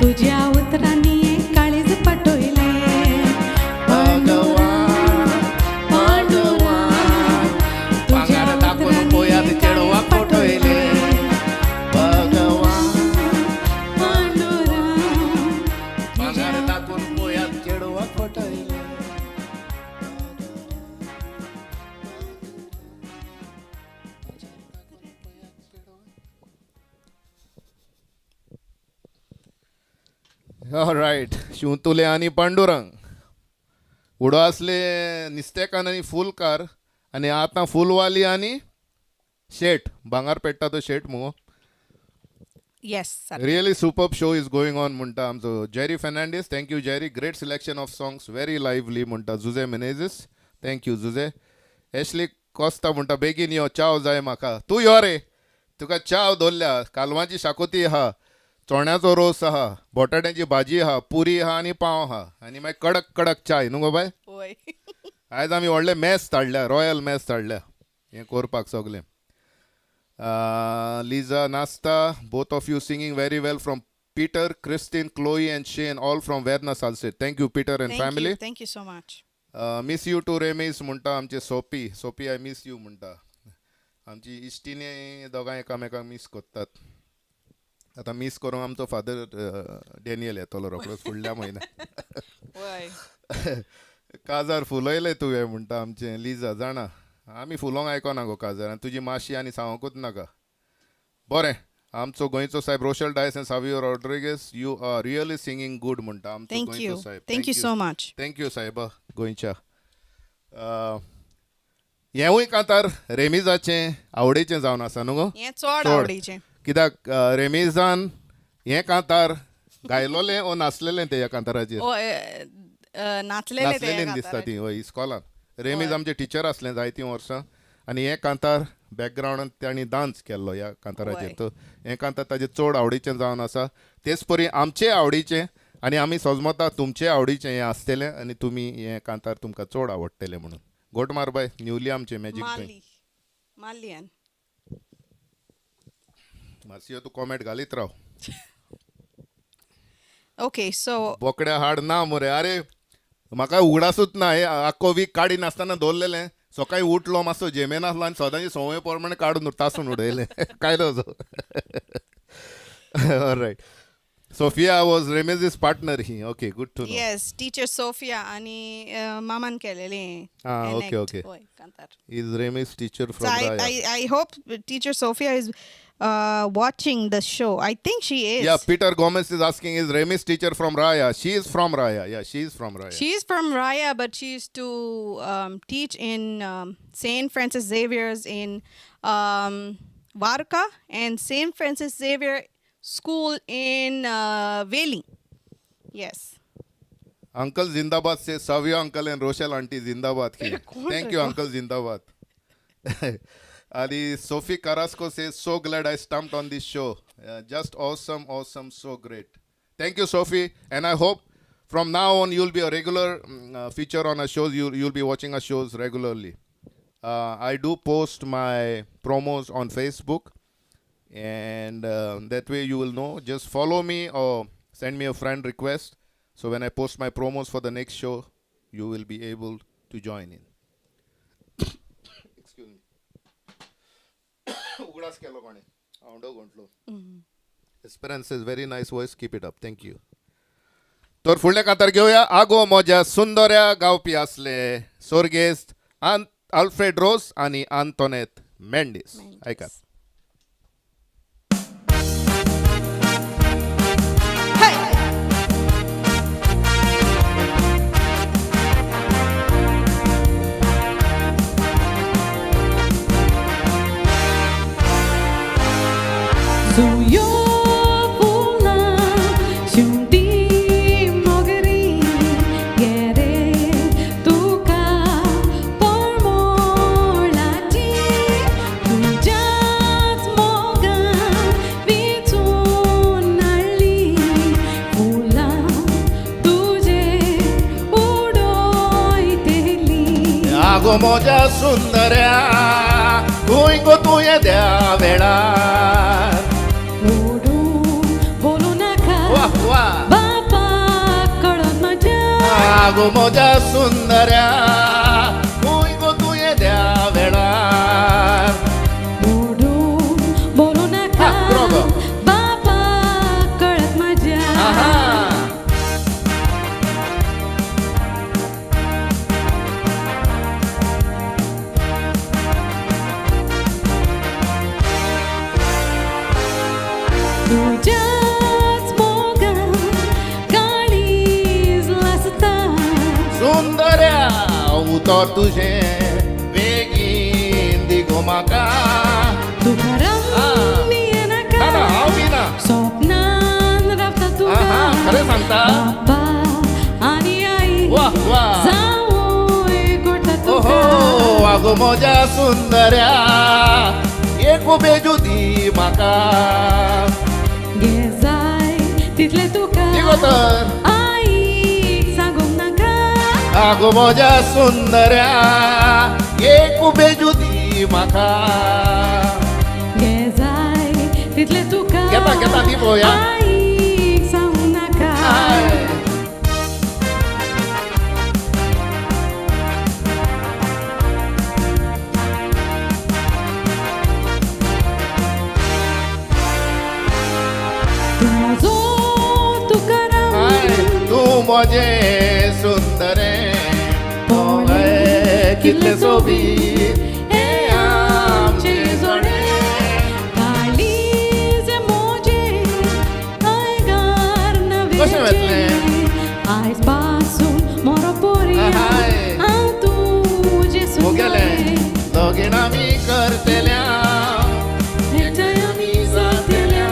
तुज्या उतरांनी काळीज पटयलें. पांडुरा, पांडुरा, तुज्या भांगर दाखोवन उतरांनी पळयात चेडवाक काळीज फटयलें. भगवान. पांडुरा, भांगर दाखोवन पळयात चेडवाक फटयलें. रायट, शिंवतुले आनी पांडुरंग उडो आसले नुस्तेकान्न आनी फुलकार आनी आतां फुलवाली आनी शेट, भांगर पेट्टा तो शेट मुगो. Yes. Really super show is going on म्हणटा आमचो Jerry Fernandes. Thank you, Jerry. Great selection of songs, very lively म्हणटा Jose Menezes. Thank you Jose. Ashley Costa म्हणटा बेगीन यो, चाव जाय म्हाका. तूं यो रे, तुका चाव दवरल्या. कालवांची शाकोती आहा, चोण्याचो रोस आहा, बटाट्याची भाजी आहा, पुरी आहा आनी पाव आहा आनी मागीर कडक कडक चाय न्हू गो बाय? वय. आयज आमी व्हडलें मेस्त हाडल्या, रॉयल मेस्त हाडल्या हें करपाक सगलें. Liza Nasta, both of you singing very well from Peter, Christine, Chloe and Shane, all from Verna Salcete. Thank you, Peter and family. Thank you so much. Miss you too Remis म्हणटा आमचे सोपी. सोपी, I miss you म्हणटा. आमची इश्टिणी दोगांय एकामेकांक मीस करतात. आतां मीस करूंक आमचो फादर डॅनियल येतलो रोखडोच फुडल्या म्हयन्याक. वय. काजार फुलयलें तुवें म्हणटा आमचें लिजा. जाणा, आमी फुलोंक आयकोना गो काजार, आनी तुजी माशी आनी सांगूंकूच नाका. बरें, आमचो गोंयचो साहेब Rochelle Dias and Savio Rodrigues, you are really singing good म्हणटा आमचो Thank गोंयचो you. Saheb. Thank you so much. Thank you साहेबा गोंयच्या. हेंवूय कांतार रेमिजाचें आवडीचें जावन आसा न्हू गो? हें चड चड. आवडीचें. कित्याक रेमिजान हें कांतार गायलोलें ओ नाचलेलें ते ह्या कांताराचेर? ओ, नाचलेले ते नाचलेलें ह्या दिसता कांताराचेर. ती, हय, इस्कॉलान. रेमीज आमचे टिचर आसलें जायतीं वर्सां आनी हें कांतार बॅकग्रावंडान तांणी डांस केल्लो ह्या कांताराचेर. तर हें कांतार ताजें चड आवडीचें जावन आसा, तेच परी आमचे आवडीचें आनी आमी सजमता तुमचे आवडीचें हें आसतलें आनी तुमी हें कांतार तुमकां चड आवडटलें म्हणून. गोट मार बाय, न्यूली आमचें मॅजीक. मारली मारली हांवें. मातशी तूं कॉमेंट घालीत राव. ओके, सो बोकड्या हाड ना मरे. अरे, म्हाका उगडासूच ना. हे आख्खो वीक काडी नासतना दवरलेलें. सकाळी उठलो, मातसो जेमेनासलो आनी सदांची संवय प्रमाणे काडून तासून उडयलें. कायलो. Right, Sophia was Remez's partner he. Okay, good to know. Yes, teacher Sophia आनी मामान केलेलें. Ah, okay, okay. हय, कांतार. Is Remez teacher So from I, Raya. I hope Teacher Sophia is watching the show. I think she is. Yeah, Peter Gomez is asking, is Remez teacher from Raya? She is from Raya. Yeah, she is from Raya. She is from Raya, but she used to teach in St. Francis Xavier's in Varka and St. Francis Xavier School in Veli. Yes. Uncle Zindabad Se Savio uncle and Rochelle aunty Zindabad की. कोण thank you uncle, जिंदाबाद. आणि Sophie Carrasco say, so glad I stumped on this show, just awesome, awesome, so great. Thank you, Sophie, and I hope from now on you'll be a regular feature on our shows. You'll be watching our shows regularly. I do post my promos on Facebook, and that way you will know. Just follow me or send me a friend request. So when I post my promos for the next show, you will be able to join in. Excuse me. उगडास केलो कोणे आवडो गोंटलो. Esperance is very nice voice, keep it up. Thank you. तर फुडल्या कांतार घेवया. आगो मोज्या सुंदऱ्या गावपी आसले सोर्गेस्त आल्फ्रेड रोस आनी आंतोनेत मेंडीस. आयकात. Hey! जुयो फुलां शेंवती मोगरी गेरे तुका परमळाची तुज्याच मोगान विंचून हाडली फुलां तुजे उडयतली. आगो मोज्या सुंदऱ्या, खंय गो तूं येद्या वेळार? ओडून बोलू नाका, वा वा. बापाक कळत म्हज्या. आगो मोज्या सुंदऱ्या, खंय गो तूं येद्या वेळार? ओडून बोलू नाका, हा, पुरो गो. बापाक कळत म्हज्या. आहा. तुज्याच मोगान काळीज लासता. सुंदऱ्या, उतर तुजें बेगीन दी गो म्हाका. तुका राम ना ना, नाका, हांव बी ना. स्वप्नान रावता तुका. आहा, खरें सांगता. बाबा आनी आई वा वा. जावूय कोटा ओहो. तुका. आगो म्हज्या सुंदऱ्या, एक बेजू दी म्हाका. घे जाय तितलें तुका, दी गो तर. आईक सांगूंक नाका. आगो म्हज्या सुंदऱ्या, एक बेजू दी म्हाका. घे जाय तितलें तुका, घेता, घेता, दी पळोवया. आईक सांगूंक नाका. I. तूं म्हजो तुकाराम. I, तूं म्हजें सुंदर. सुंदरें, पळय कितलें सोबीत हें आमचें जोडें. काळीज मोजे आयगार कशें वतलें? नवेचें आयज पासून मोरो पोरया आहाय. हांव तुजें मुगेलें सुंदरें लगीन आमी करतल्या, एकठांय आमी जातल्या.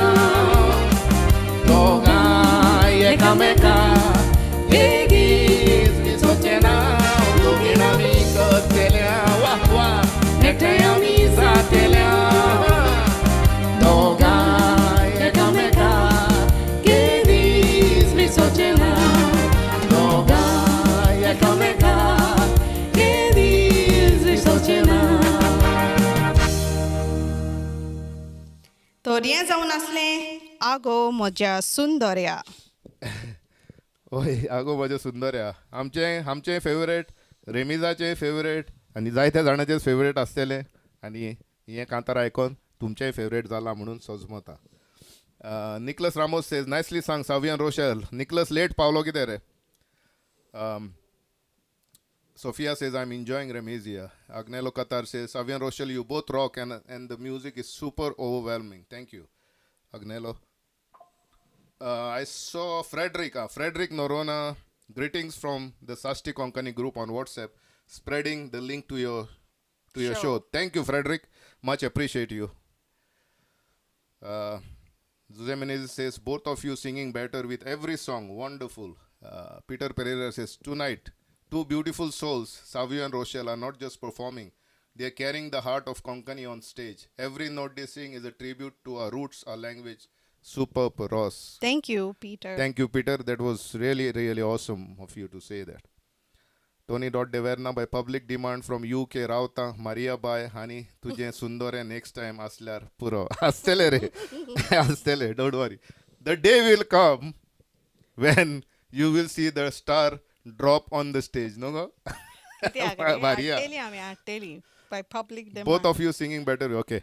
दोगांय एकामेका बेगीच विसरचें ना. लगीन आमी करतल्या, वा वा, एकठांय आमी जातल्या, दोगांय एकामेका केदीच विसरचें ना, दोगांय एकामेका केदीच विसरचें ना. तर हें जावन आसलें आगो म्हज्या सुंदर्या. हय, आगो म्हजें सुंदर. आमचें आमचें फेवरेट, रेमिजाचें फेवरेट आनी जायत्या जाणांचें फेवरेट आसतलें आनी हें कांतार आयकोन तुमचेंय फेवरेट जालां म्हणून सजमता. Nicholas Ramos says, "Nicely sung, Savio and Rochelle." Nicholas late पावलो कितें रे? Sophia says, "I'm enjoying Remizia." Agnello Qatar says, "Savio and Rochelle, you both rock and the music is super overwhelming." Thank you, Agnello. I saw Frederick, Frederick Norona, greetings from the Sasti Konkani group on WhatsApp, spreading the link to your show. Show. Thank you, Frederick. Much appreciate you. Jose Menezes says, "Both of you singing better with every song. Wonderful." Peter Pereira says, "Tonight, two beautiful souls, Savio and Rochelle, are not just performing. They are carrying the heart of Konkani on stage. Every note they sing is a tribute to our roots, our language. Superb, Ross." Thank you, Peter. Thank you, Peter. That was really, really awesome of you to say that. Tony dot Deverna, by public demand from UK रावता Maria bye आनी तुजें सुंदर next time आसल्यार पुरो. आसतले रे, आसतले, don't worry. The day will come when you will see the star drop on the stage, no go? कित्याक रे? Maria. हाडटेली आमी, हाडटेली bye public. Both of you singing better. Okay,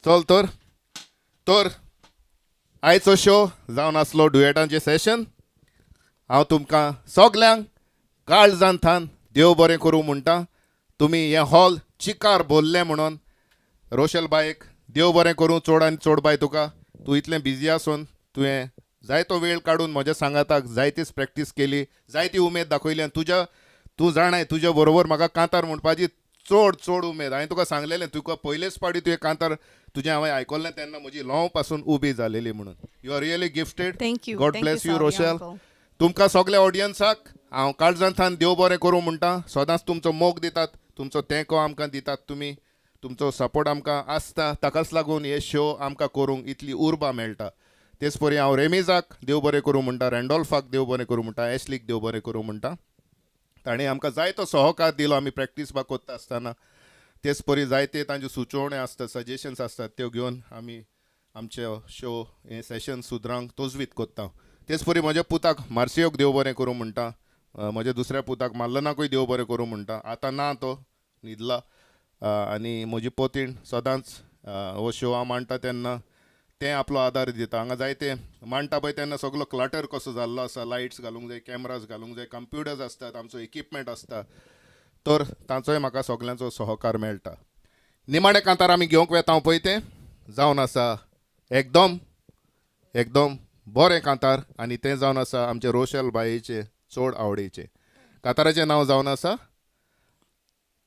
चल तर. तर आयचो शो जावन आसलो डुएटांचें सेशन. हांव तुमकां सगल्यांक काळजान थान देव बरें करूं म्हणटा. तुमी हें हॉल चिकार भरलें म्हणून रोशल बायक देव बरें करूं. चड आनी चड बाय तुका. तूं इतलें बिजी आसून तुवें जायतो वेळ काडून म्हज्या सांगाताक जायतीच प्रॅक्टीस केली, जायती उमेद दाखयली आनी तुज्या तूं जाणाय, तुज्या बरोबर म्हाका कांतार म्हणपाची चड चड उमेद. हांवें तुका सांगलेलें, तुका पयलेच फावटी तुवें कांतार तुजें हांवें आयकल्लें तेन्ना म्हजी ल्हंव पासून उबी जालेली म्हणून. You are really gifted. Thank you. God Thank bless you, you, Savio Rochelle. Uncle. तुमकां सगल्या ऑडियन्साक हांव काळजांतल्यान देव बरें करूं म्हणटा. सदांच तुमचो मोग दितात, तुमचो तेंको आमकां दितात तुमी, तुमचो सपोर्ट आमकां आसता. ताकाच लागून हे शो आमकां करूंक इतली उर्बा मेळटा. तेच परी हांव रेमिजाक देव बरें करूं म्हणटा, रँडोल्फाक देव बरें करूं म्हणटा, एशलीक देव बरें करूं म्हणटा. ताणें आमकां जायतो सहकार दिलो आमी प्रॅक्टीस बा करता आसतना. तेच परी जायते तांच्यो सुचोवण्यो आसतात, सजेशन्स आसतात, त्यो घेवन आमी आमचे शो हें सेशन सुदरांक तजवीत करता. तेच परी म्हज्या पुताक मार्सियोक देव बरें करूं म्हणटा. म्हज्या दुसऱ्या पुताक माल्लनाकूय देव बरें करूं म्हणटा. आतां ना, तो न्हिदला. आनी म्हजी पोतीण सदांच हो शो हांव मांडटा तेन्ना तें आपलो आदार दिता. हांगा जायते मांडटा पळय तेन्ना सगलो क्लटर कसो जाल्लो आसा. लायट्स घालूंक जाय, कॅमराज घालूंक जाय, कंप्युटर्स आसतात, आमचो इक्विपमेंट आसता, तर तांचोय म्हाका सगल्यांचो सहकार मेळटा. निमाणे कांतार आमी घेवंक वेता पळय तें जावन आसा एकदम एकदम बरें कांतार आनी तें जावन आसा आमचे रोशल बायेचें चड आवडीचें. कांताराचें नांव जावन आसा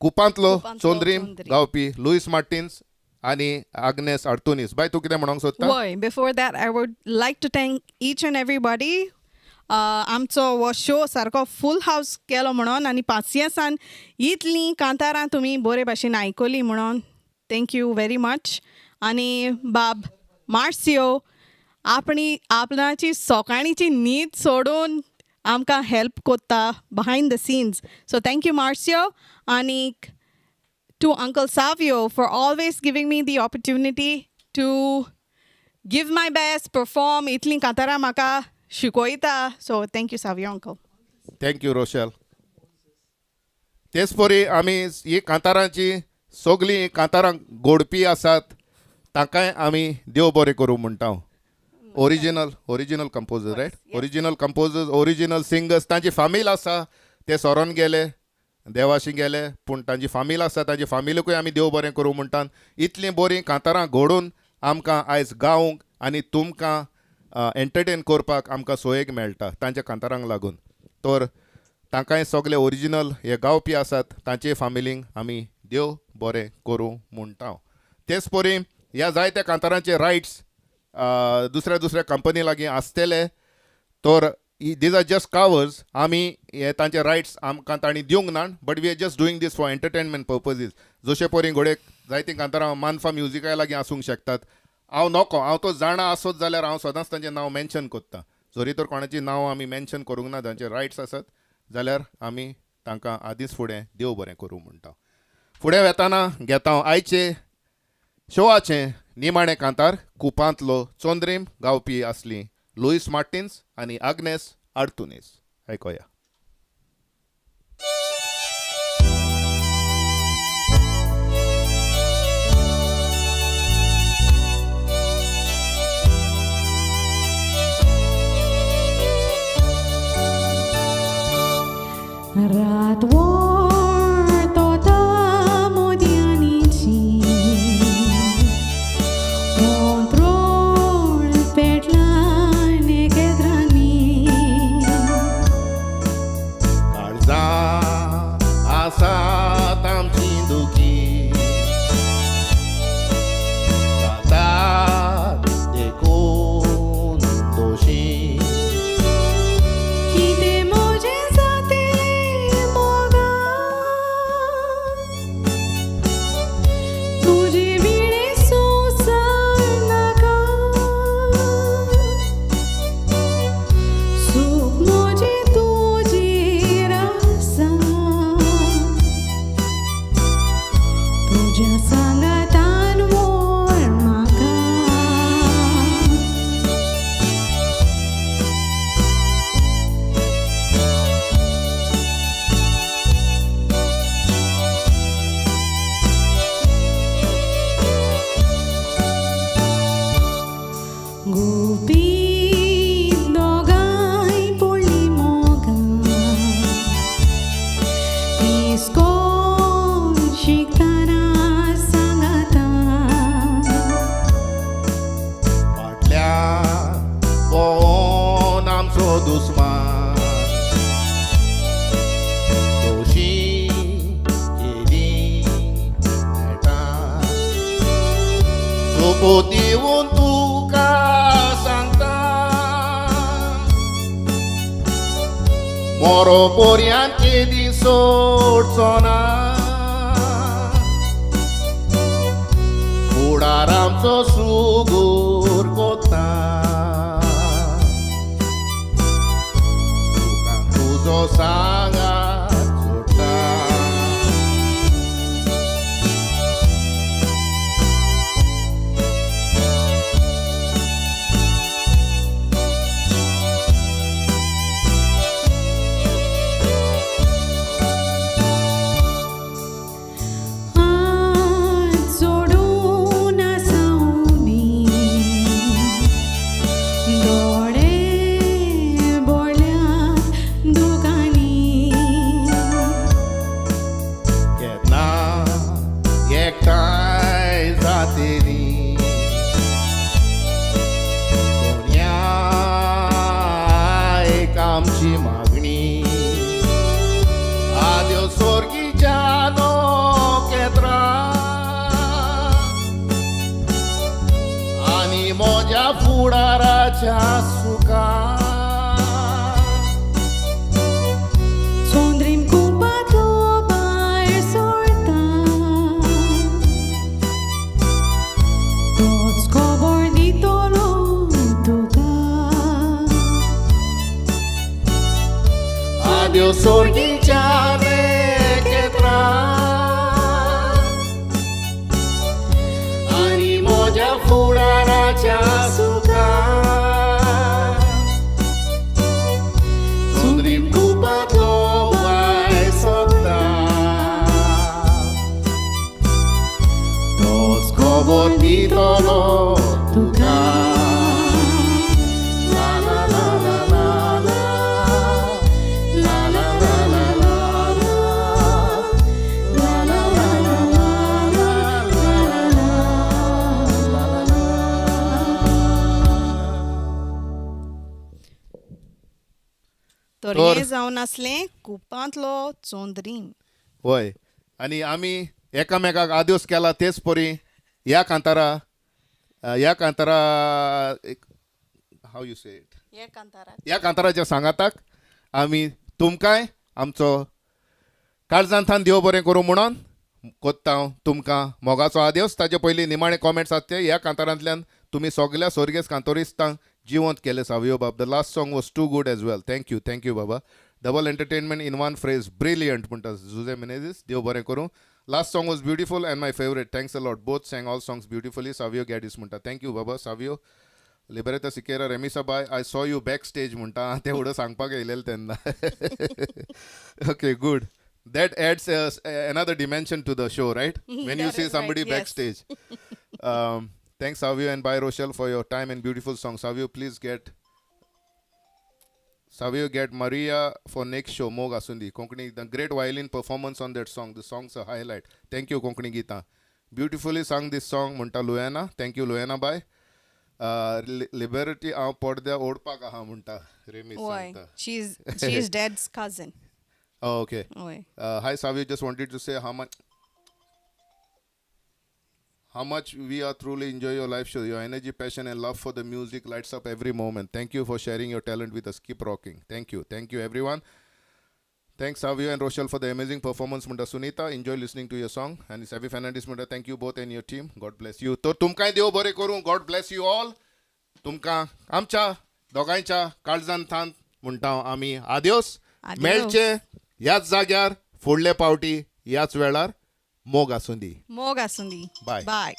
कुपांतलो कुपांतलो चोंद्रीम. चोंद्रीम. गावपी लुईस मार्टिन्स आनी आग्नेस आर्तुनीस. बाय, तूं कितें म्हणोंक सोदता? वय, before that I would like to thank each and everybody आमचो हो शो सारको फूल हावस केलो म्हणून आनी पासियेंसान इतलीं कांतारां तुमी बरे भाशेन आयकली म्हणून thank you very much. आनी बाब मार्सियो आपणी आपणाची सकाळीची न्हीद सोडून आमकां हेल्प कोत्ता behind the scenes, so thank you, Marcio. आनीक to Uncle Savio for always giving me the opportunity to give my best, perform. इतलीं कांतारां म्हाका शिकयता. So thank you, Savio uncle. Thank you, Rochelle. तेच परी आमी ही कांतारांची सगळीं कांतारां गोडपी आसात तांकांय आमी देव बरें करूं म्हणटा. Original composer, right? Original composers, original singers, तांची फामील आसा. ते सरोन गेले, देवाशी गेले, पूण तांची फामील आसा, तांची फामिलीकूय आमी देव बरें करूं म्हणटात. इतलीं बरीं कांतारां घडोवन आमकां आयज गावंक आनी तुमकां एंटरटेन करपाक आमकां सोयेक मेळटा तांच्या कांतारांक लागून. तर तांकांय सगळे ओरिजिनल हे गावपी आसात तांचे फामिलींक आमी देव बरें करूं म्हणटा. तेच परी ह्या जायत्या कांतारांचे रायट्स दुसऱ्या दुसऱ्या कंपनी लागीं आसतले. तर these are just covers. आमी हे तांचे रायट्स आमकां तांणी दिवंक ना, but we are just doing this for entertainment purposes. जशे परी घोडेक जायतीं कांतारां मानफा म्युजिका लागीं आसूंक शकतात. हांव नको, हांव तो जाणा आसत जाल्यार हांव सदांच तांचें नांव मेन्शन करता. जरी तर कोणाचीं नांव आमी मेन्शन करूंक ना, तांचे रायट्स आसत जाल्यार आमी तांकां आदींच फुडें देव बरें करूं म्हणटा. फुडें वेताना घेता हांव आयचे शोआचें निमाणें कांतार. कुपांतलो चंद्रीम, गावपी आसली लुईस मार्टिन्स आनी आग्नेस आर्तुनीस. आयकोया. रात वोर मोदयांनीची कोंत्रोळ पेटला नेकेत्रांनी. काळजां आसात आमची दुखी, जातात देखून दोशी. कितें म्हजें जातेलें मोगा, तुजे विणें सोंसर नाका. सूख म्हजें तुजेर आसा, तुज्या सांगातान व्हर म्हाका. गुपीत दोगांय पडलीं मोगान, इस्कोल शिकतना सांगातान. फाटल्यान पळोवन आमचो दुस्मान, दोशी केली नेटान. सोपूत दिवन तुका सांगता, मोरो पोरयान केदी सोडचो ना. फुडार आमचो सुगूर कोता, तुका तुजो सांगात जोडटा. हात सोडून आसावनी, दोळे बोळ्यात दुकांनी. केन्ना एकठांय जातली कोणया, एक आमची मागणी. आद्यो सोर्गीच्या नखेत्रां आनी म्हज्या फुडाराच्या सुखान. चंद्रीम कुपांतलो भायर सरता, तोच खबर दितलो तुका. आद्यो सोर्गीच्या नखेत्रां आनी म्हज्या फुडाराच्या सुखान. चंद्रीम कुपांतलो भायर सरता, तोच खबर दितलो तुका. ला ला ला ला ला ला ला ला ला. तर तर- हें जावन आसलें कुपांतलो चोंद्रीम. वय, आनी आमी एकामेकाक आद्योस केला तेच परी ह्या कांतारा, ह्या कांतारा, how you say it? हे कांतारा. ह्या कांताराच्या सांगाताक आमी तुमकांय आमचो काळजांथान देव बरें करूं म्हणून कोत्ता हांव तुमकां मोगाचो आदेस. ताचे पयलीं निमाणे कॉमेंट्स आसते. ह्या कांतारांतल्यान तुमी सगल्या सोर्गेस कांतोरिस्तांक जिवंत केले सावयो बाब. The last song was too good as well. Thank you, thank you Baba. Double entertainment in one phrase, brilliant म्हणटा जुजे मिनेझीस. देव बरें करूं. Last song was beautiful and my favourite. Thanks a lot. Both sang all songs beautifully. Savio Gaddis म्हणटा thank you Baba. Savio Liberta Sequeira, Remisa bye, I saw you back stage म्हणटा. तेवढं सांगपाक येयलेलें तेन्ना. Okay, good. That adds another dimension to the show, right, when you That see is right, somebody yes. Backstage. Thanks, Savio, and bye, Rochelle, for your time and beautiful song. Savio, please get Savio, get Maria for next show. Mog Asundi. Konkani, the great violin performance on that song. The song's a highlight. Thank you, Konkani Gita. Beautifully sung this song, म्हणटा Luana. Thank you, Luana. Bye. Liberty हांव पडद्या ओडपाक आहा म्हणटा रेमी वय. सांगता. She is dad's cousin. Okay. वय. Hi Savio, just wanted to say how much we are truly enjoy your live show. Your energy, passion, and love for the music lights up every moment. Thank you for sharing your talent with us. Keep rocking. Thank you. Thank you, everyone. Thanks, Savio and Rochelle, for the amazing performance. म्हणटा Sunita, enjoy listening to your song. And Savi Fernandez म्हणटा, thank you both and your team. God bless you. तर तुमकांय देव बरें करूं. God bless you all. तुमकां आमच्या दोगांयच्या काळजान थान म्हणटा हांव आमी आद्योस. आद्योस. मेळचे ह्याच जाग्यार फुडले पावटी ह्याच वेळार. मोग आसूं दी. मोग आसूं दी. Bye. बाय.